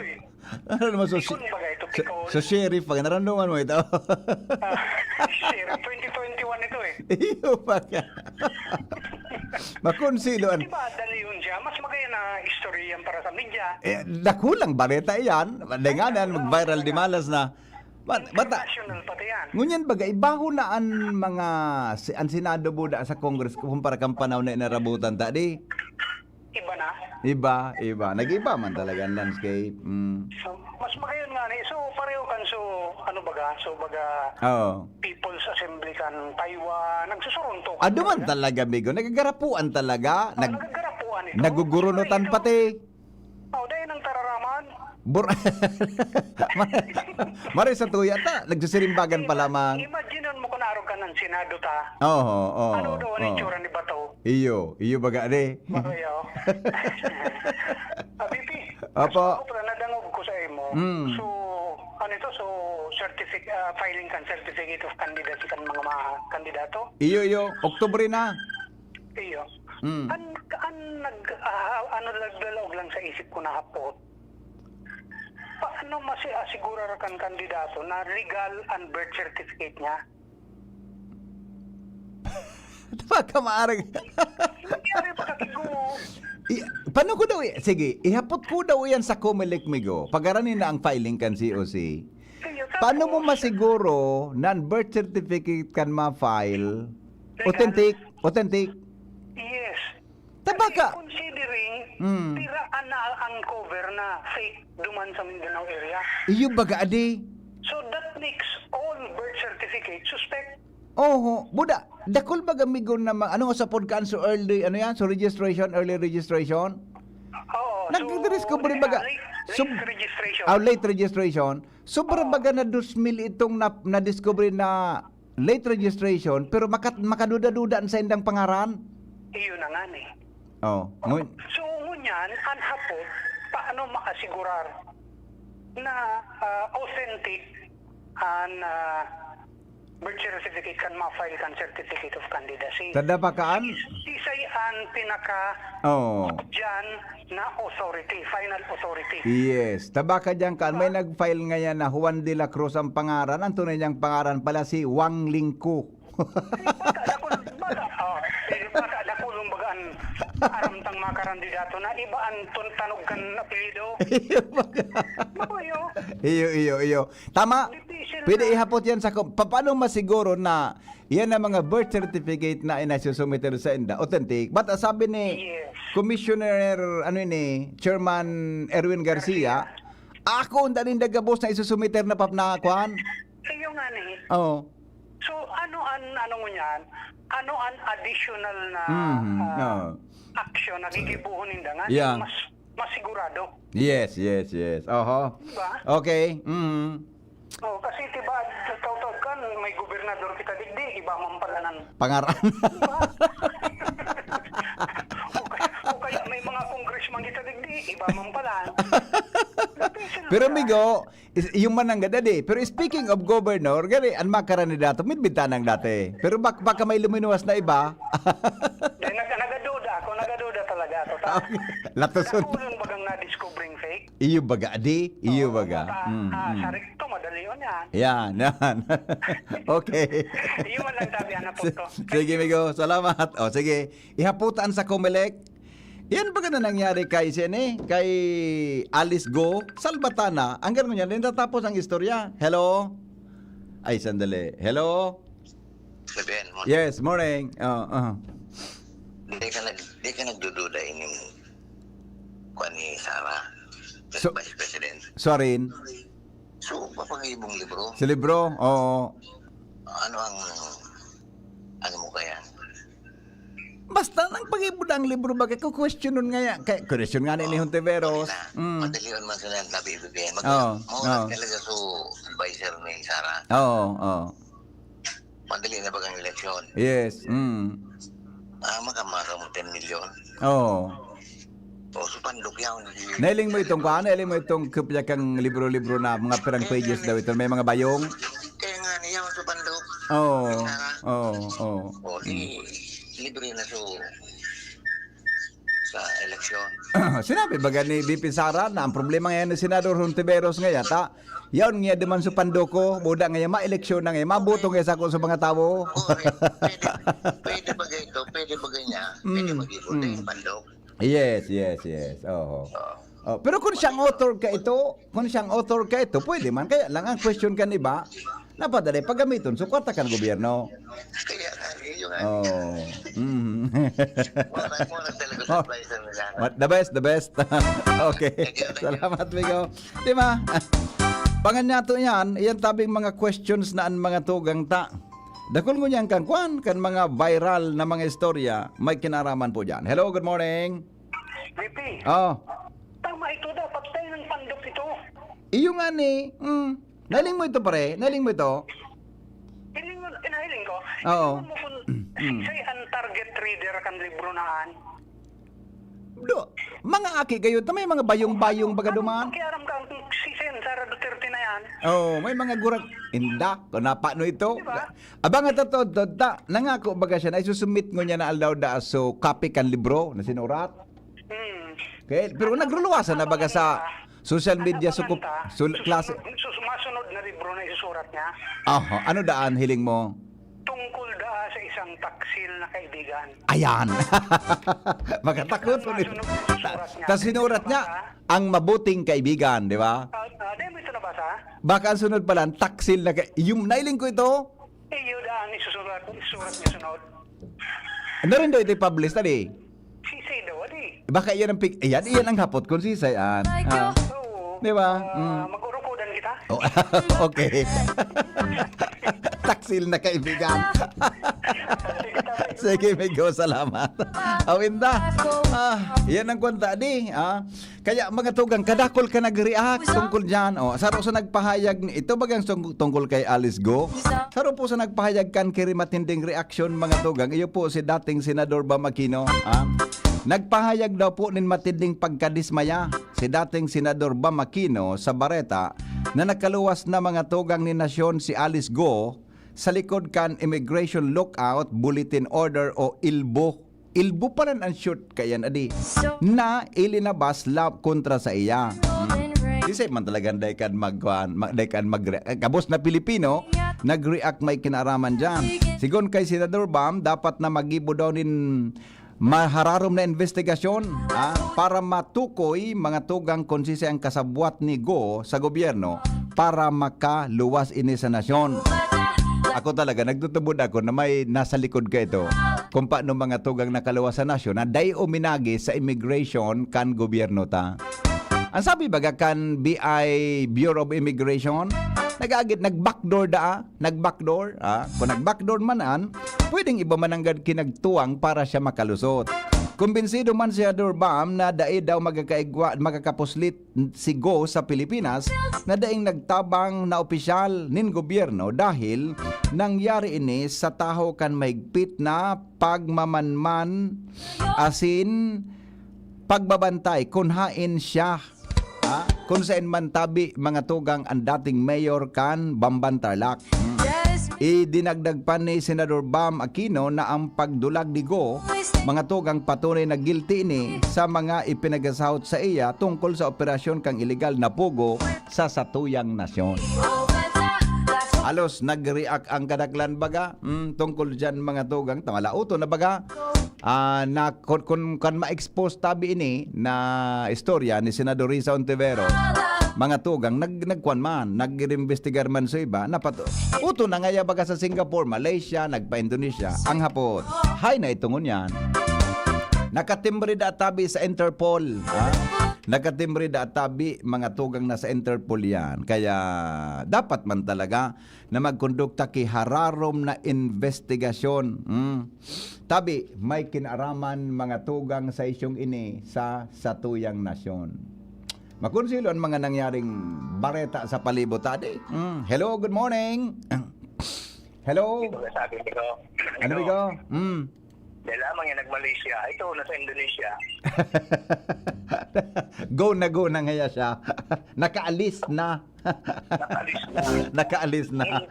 Naramdaman mo so... Pikon ba ito? So, Pikon? So sheriff pag naramdaman mo ito. Ah, sheriff, twenty twenty-one ito eh. Iyo pa ka. Makonsido an... Di ba, dali yun siya? Mas magaya na istorya yan para sa media. Eh, dakulang bareta iyan. Denganan, mag-viral di malas na. But, but, ah, International pati yan. ngunyan baga, ibaho na an mga, si, an Senado buda sa Congress kumpara kan panahon na inarabutan ta, di? Iba na. Iba, iba. Nag-iba man talaga ang landscape. Mm. So, mas magayon nga ni. So, pareho kan so, ano baga, so baga, Oo. People's Assembly kan Taiwan, nagsusuruntok. Ado man talaga, amigo. Nagagarapuan talaga. Oh, Nag nagagarapuan ito. nagugurunutan Ito. pati. Oh, dahil ng tararaman. Bur Mare sa tuya ta, nagsisirimbagan pa lamang. Imagine mo kung naarog ka ng Senado ta. Oo, oo. Ano daw ang oo. itsura ni Bato? Iyo, iyo baga, de. Makuya, oh. Ah, V P, Apo. Ako pala, nadangog ko sa imo. Mm. So, ano ito? So, certific-, ah, filing kan certificate of candidacy kan mga, mga kandidato? Iyo, iyo. Oktubre na. Iyo. Mm. An, an nag, ah, ano, nagdalaog lang sa isip ko na hapot. Paano masi-, asigurar kan kandidato na legal ang birth certificate niya? Baka maarag. Nangyari pa kasi ko. I, paano ko daw, i- sige, ihapot ko daw yan sa Comelec, migo. Pagaranin na ang filing kan C O C. Sige, Paano mo tapos, masiguro na ang birth certificate kan ma-file? Legal. Authentic, authentic. Yes. Tabaka. Kasi considering, Mm. tira na ang cover na fake duman sa Mindanao area. Iyo baga, adi. So that makes all birth certificate suspect. Oho, buda. Dakul baga, migo, na ma- ano sa podcast so early, ano yan? So registration, early registration? Oo. Nag-discover so, baga. Late, late Sub- registration. Ah, late registration. Sobra baga na dos mil itong na, na-discover na late registration, pero makat, makaduda-duda ang saindang pangaran. Iyon na nga ni. Oh, ngun- So, ngunyan, ang hapot, paano maasigurar na ah, authentic ang ah, birth certificate kan ma-file kan certificate of candidacy? Tada pa kaan? Isay ang pinaka Oh. dyan na authority, final authority. Yes. Tabaka diyan kan may nag-file ngayon na Juan de la Cruz ang pangaran. Ang tunay niyang pangaran pala si Wang Lingku. Baka dakul, baka, oh, eh, baka dakul yung baga ang aram tang mga karandidato na iba ang tun-, tanog kan apelyido. Makuyo. Iyo, iyo, iyo. Tama. Difícil Pwede na. Ihapot yan sa... ko- Pa, paano masiguro na yan ang mga birth certificate na inasusumiter sa inda, authentic? But ah, sabi ni Yes. Commissioner, ano ini, Chairman Erwin Garcia, ako ang daning dagabos na isusumiter na pap na kwan? Iyo nga ni. Oo. So, ano an, ano mo niyan? Ano an additional na Mhm, ah, oo. action na gigibuhon ninda nga Yeah. mas masigurado? Yes, yes, yes. Oho. Diba? Okay. Mhm. Oh, kasi diba, tautog kan, may gobernador kita digdi, iba man pala ng Pangaran. Pero, migo, is-, yung mananggad, adi. Pero speaking of governor, gani, an mga kandidato, may bintanang dati. Pero bak-, baka may luminuwas na iba. Di, nag-, nagaduda ako, nagaduda talaga ako. Ta-, Latoson. Ako yun bagang na-discovering fake. Iyo baga, adi? Iyo Oo, baga. ta-, Mm, ah, mm. Sa recto, madali yun yan. Yan, yan. Okay. Iyo man lang sabi, ano po S-, to? Sige, migo. Salamat. O, sige. Ihaputan sa Comelec. Yan baga na nangyari kay, sini, kay Alice Go Salvatana. Hanggang ngunyan, di natatapos ang istorya. Hello? Ay, sandali. Hello? Sabihan mo. Yes, morning. Oh, oh. Di ka nag-, di ka nagdududa ining kuwan ni Sara, So, Vice President. Sorry. So, papangibong libro. Sa libro? Oo. Ano ang, ano mo kaya? Basta nang pag-ibo ang libro, bakit ko questionon nga yan? Kaya, question nga ni, ni Hontiveros. Sorry na. Mm. Madalion man sa nang tabi ibibigay. Mag-, Oo, maulat oo. Talaga so, advisor ni Sara. Oo, oo. Madali na bagang eleksyon? Yes. Mm. Ah, makamaka mo ten milyon. Oo. O, so pandok yaon. Nailing mo itong kuan, nailing mo itong kopya kang libro-libro na mga pirang pages daw ito, may mga bayong. Kaya nga niya, so pandok. Oo. Kaya nga. Oo, oo. O, di, libre na so sa eleksyon. Sinabi baga ni V P Sara na ang problema ngayon ni Senador Hontiveros nga yata, yaon nga duman sa pandok ko, buda nga yan, ma-eleksyon na nga yan, maboto nga sa ako sa mga tawo. Oo, eh, pwede, pwede ba ganito? Pwede ba ganyan? Pwede Mm, mag-ipon mm. Yung pandok? Yes, yes, yes. Oho. Oo. Oh, pero kung siyang author ka ito, kung siyang author ka ito, pwede man. Kaya lang ang question kan iba, napadali paggamiton. So, kwarta kan gobyerno. Kaya nga, yun nga. Oh. Mm. Murag, murag talaga sa Oh. Advisor nila. What, the best, the best. Okay. Thank you, thank you. Salamat, Migo. Di ba? Pangan niya to yan, iyan tabing mga questions na ang mga tugang ta. Dakul ngunyan kan kwan, kan mga viral na mga istorya, may kinaraman po dyan. Hello, good morning. V P. Oh. Tama ito, dapat tayo ng pandok ito. Iyo nga ni, mm. Nailing mo ito, pare? Nailing mo ito? Hiling mo, inahiling ko. Oo. Hiling mo kung Mm. siya ang target reader kan libro na an. Do, mga aki kayo, ta may mga bayong-bayong baga Anong duman. Pakialam ka ang si Sen Sara Duterte na yan? Oh, may mga gurag, inda, kung napano ito. Di ba? Abang at totoo, ta, nangako baga siya na isusumit ngunyan na aldaw da so copy kan libro na sinurat. Hmm. Okay, pero nagluluwasan na baga sa social media, Ano sukup-, pa kanta? sul-, Susunod, klase. sus-, masunod na libro na isusurat niya. Aha, ano daan hiling mo? Tungkol daa sa isang taksil na kaibigan. Ayan. Makatakot Ang ulit. masunod na susurat niya. Tas sinurat niya, Baka? Ang mabuting kaibigan, di ba? Ah, ah, di mo ito nabasa? Baka ang sunod pala, ang taksil na ka-, yung nailing ko ito. Iyo daan, isusurat, isusurat niya sunod. Ano rin daw ito i-publish, tadi? Sisay daw, adi. Baka iyan ang pig-, iyan, iyan ang hapot kung sisay, an. Ah. Oo. Di ba? Ah, Mm. mag-urukodan kita. Oh, okay. Taksil na kaibigan. Sige, Migo, salamat. Awinda. Ah, yan ang kwanta, di. Ah, kaya, mga tugang, kadakol ka nag-react tungkol dyan. Oh, saro sa nagpahayag, ni-, ito bagang sung-, tungkol kay Alice Go? Saro po sa nagpahayag kan kiri matinding reaksyon, mga tugang. Iyo po si dating Senador Bam Aquino. Ah, nagpahayag daw po nin matinding pagkadismaya si dating Senador Bam Aquino sa bareta na nakaluwas na, mga tugang, ni nasyon si Alice Go sa likod kan Immigration Lookout Bulletin Order o ilbo. Ilbo pa rin ang short kayan, adi, na ilinabas la kontra sa iya. Hmm. Sisay man talagang dai kan mag-, kuan, ma-, dai kan mag-, eh, gabos na Pilipino, nag-react may kinaaraman dyan. Sigon kay Senador Bam, dapat na magibo daw nin mahararom na investigasyon, ah, para matukoy, mga tugang, kung sisay ang kasabwat ni Go sa gobyerno para makaluwas ini sa nasyon. Ako talaga, nagtutubod ako na may nasa likod ka ito. Kung paano, mga tugang, nakaluwas sa nasyon na dai uminagi sa immigration kan gobyerno ta. Ang sabi baga kan B I, Bureau of Immigration, nag-agit, nag-backdoor daa, nag-backdoor, ah. Kung nag-backdoor man an, pwedeng iba man nanggad kinagtuwang para siya makalusot. Kumbinsido man si Senador Bam na dai daw magkakaigwa, magkakapuslit si Go sa Pilipinas na daing nagtabang na opisyal nin gobyerno dahil nangyari ini sa tahaw kan mahigpit na pagmamanman asin pagbabantay kun haen siya, Ha? Kung saen man tabi, mga tugang, ang dating mayor kan Bamban, Tarlac. Hmm. Idinagdag pa ni Senador Bam Aquino na ang pagdulag ni Go, mga tugang, patunay na guilty ini sa mga ipinagasahot sa iya tungkol sa operasyon kang iligal na pogo sa satuyang nasyon. Halos nag-react ang kadaklan baga, mm, tungkol diyan, mga tugang. Tama la, uto na baga. Ah, na, kun, kun, kun ma-expose tabi ini na istorya ni Senador Risa Ontiveros, mga tugang, nag-, nagkuan man, nag-imbestigar man sa iba, napato-, uto na ngaya baga sa Singapore, Malaysia, nagpa-Indonesia, ang hapot. Hay na ito ngunyan. Nakatimbre da tabi sa Interpol, ha? Nakatimbre da tabi, mga tugang, na sa Interpol yan. Kaya dapat man talaga na magkondukta ki hararom na investigasyon. Hmm. Tabi, may kinaraman, mga tugang, sa isyong ini sa satuyang nasyon. Makonsilo ang mga nangyaring bareta sa palibot, tadi. Hmm. Hello, good morning. Hello. Ito na sabi, Migo. Ano, Migo? Hmm. Dahil lamang yan, nag-Malaysia. Ito, nasa Indonesia. Go na go na ngaya siya. Nakaalis na. Nakaalis na. Nakaalis na. Hmm.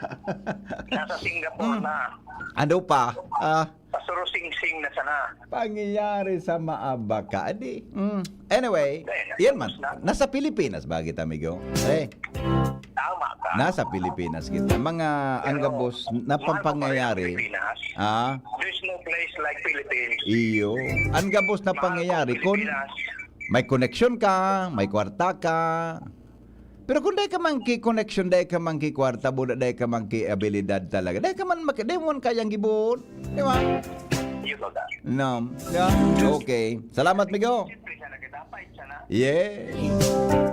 Nasa Singapore Hmm. na. Ano pa? Ah. Pasurusing-sing na sana. Pangyayari sa maabaka. Adi, mm. Anyway, Dahil yan man. Nasa, nasa Pilipinas ba kita, amigo? Eh. Tama ka. Nasa Pilipinas kita. Mga Pero, anggabos na mahal ko pa rin ang pampangyayari. Pilipinas. Ah? There's no place like Philippines. Iyo. Anggabos na Mahal ko pangyayari. Kung Pilipinas. May connection ka, may kwarta ka. Pero kung dai ka man ki connection, dai ka man ki kwarta, buda, dai ka man ki abilidad talaga. Dai ka man maki-, dai mo man kayang gibuon. Di ba? Yun, Lola. No. Yeah. Okay. Salamat, migo. Siyempre, siya nagkatapay, siya na. Yeah.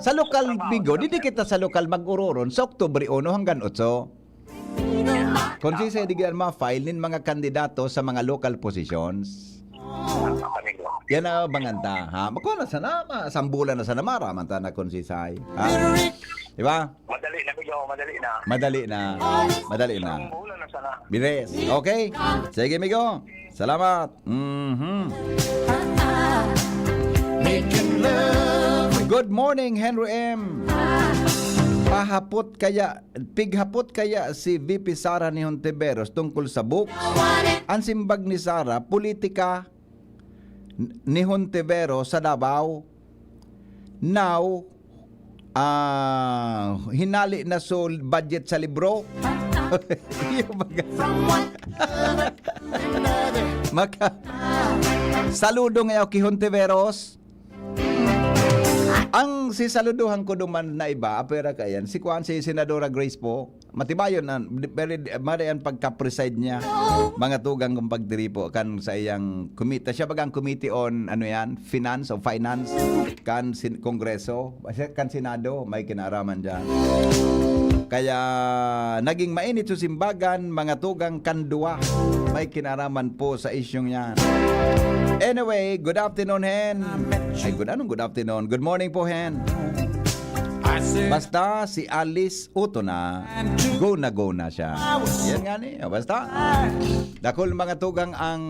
Sa lokal, migo, didi kita sa lokal mag-uroron sa Oktubre uno hanggang otso. Kung sisay, di ka ma-file nin mga kandidato sa mga local positions. Tama ka, migo. Yan ang banganta, ha? Makuha na sana, ma-, sambulan na sana, maraman ta na kung sisay. Ha? Di ba? Madali na, migo, madali na. Madali na. Madali na. Sambulan na sana. Bilis. Okay? Sige, migo. Salamat. Mhm. Good morning, Henry M. Pahapot kaya, pighapot kaya si V P Sara ni Hontiveros tungkol sa books? Ang simbag ni Sara, politika n-, ni Hontiveros sa Davao. Now, ah, hinali na so budget sa libro. Iyo baga. Maka-, saludo ngayon ki Hontiveros. Ang sisaluduhan ko duman na iba, apera ka yan, si kuan, si Senadora Grace po. Matibayon na, very, mari ang pagka-preside niya. Mga tugang kong pagdiripo kan sa iyang komite. Siya baga ang committee on, ano yan, finance o finance kan sin-, Kongreso, siya kan Senado, may kinaaraman diyan. Kaya naging mainit sa simbagan, mga tugang kan duwa, may kinaraman po sa isyong yan. Anyway, good afternoon, Hen. Ay, good, anong good afternoon? Good morning po, Hen. Basta si Alice Uto na, go na go na siya. Yan nga ni, basta. Dakul mga tugang ang,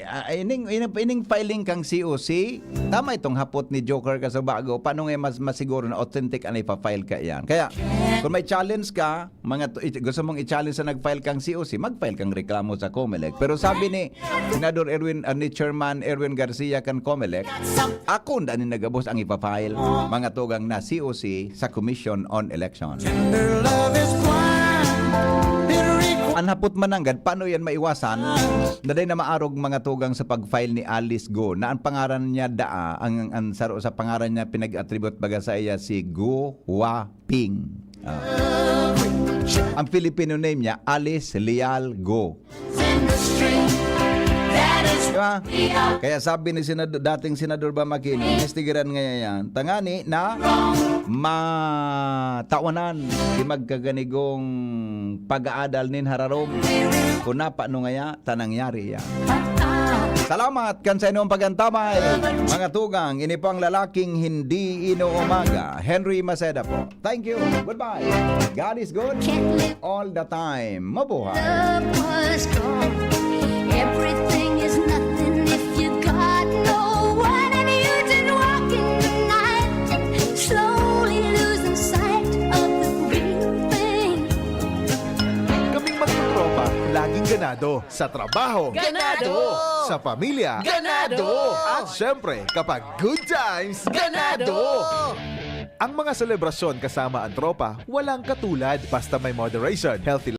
ah, ining, ining, ining filing kang C O C, tama itong hapot ni Joker Kasabago, paano nga mas masiguro na authentic ang ipa-file ka yan? Kaya, kung may challenge ka, mga tu-, i-, gusto mong i-challenge sa nag-file kang C O C, mag-file kang reklamo sa Comelec. Pero sabi ni Senador Erwin, ah, ni Chairman Erwin Garcia kan Comelec, ako nda ni nagabos ang ipa-file, mga tugang, na C O C sa Commission on Election. An hapot mananggad, paano yan maiwasan? Naday na maarog mga tugang sa pag-file ni Alice Go, na ang pangaran niya daa, ang, ang saro sa pangaran niya pinag-attribute baga sa iya si Go Wa Ping. Ah. Ang Filipino name niya, Alice Leal Go. Di ba? Kaya sabi ni Senado-, dating Senador Bam Aquino, investigaran ngaya yan. Tangani na matawanan di magkaganigong pag-aadal nin hararom. Kung napano ngaya, ta nangyari yan. Salamat kan sa inyong pag-antabay. Mga tugang, ini po ang lalaking hindi inuumaga. Henry Maceda po. Thank you. Goodbye. God is good all the time. Mabuhay. Love was gone. Everything is nothing if you got no one, and you didn't walk in the night. Slow Ganado. Sa trabaho. Ganado. Sa pamilya. Ganado. At syempre, kapag good times. Ganado. Ang mga selebrasyon kasama ang tropa, walang katulad. Basta may moderation, healthy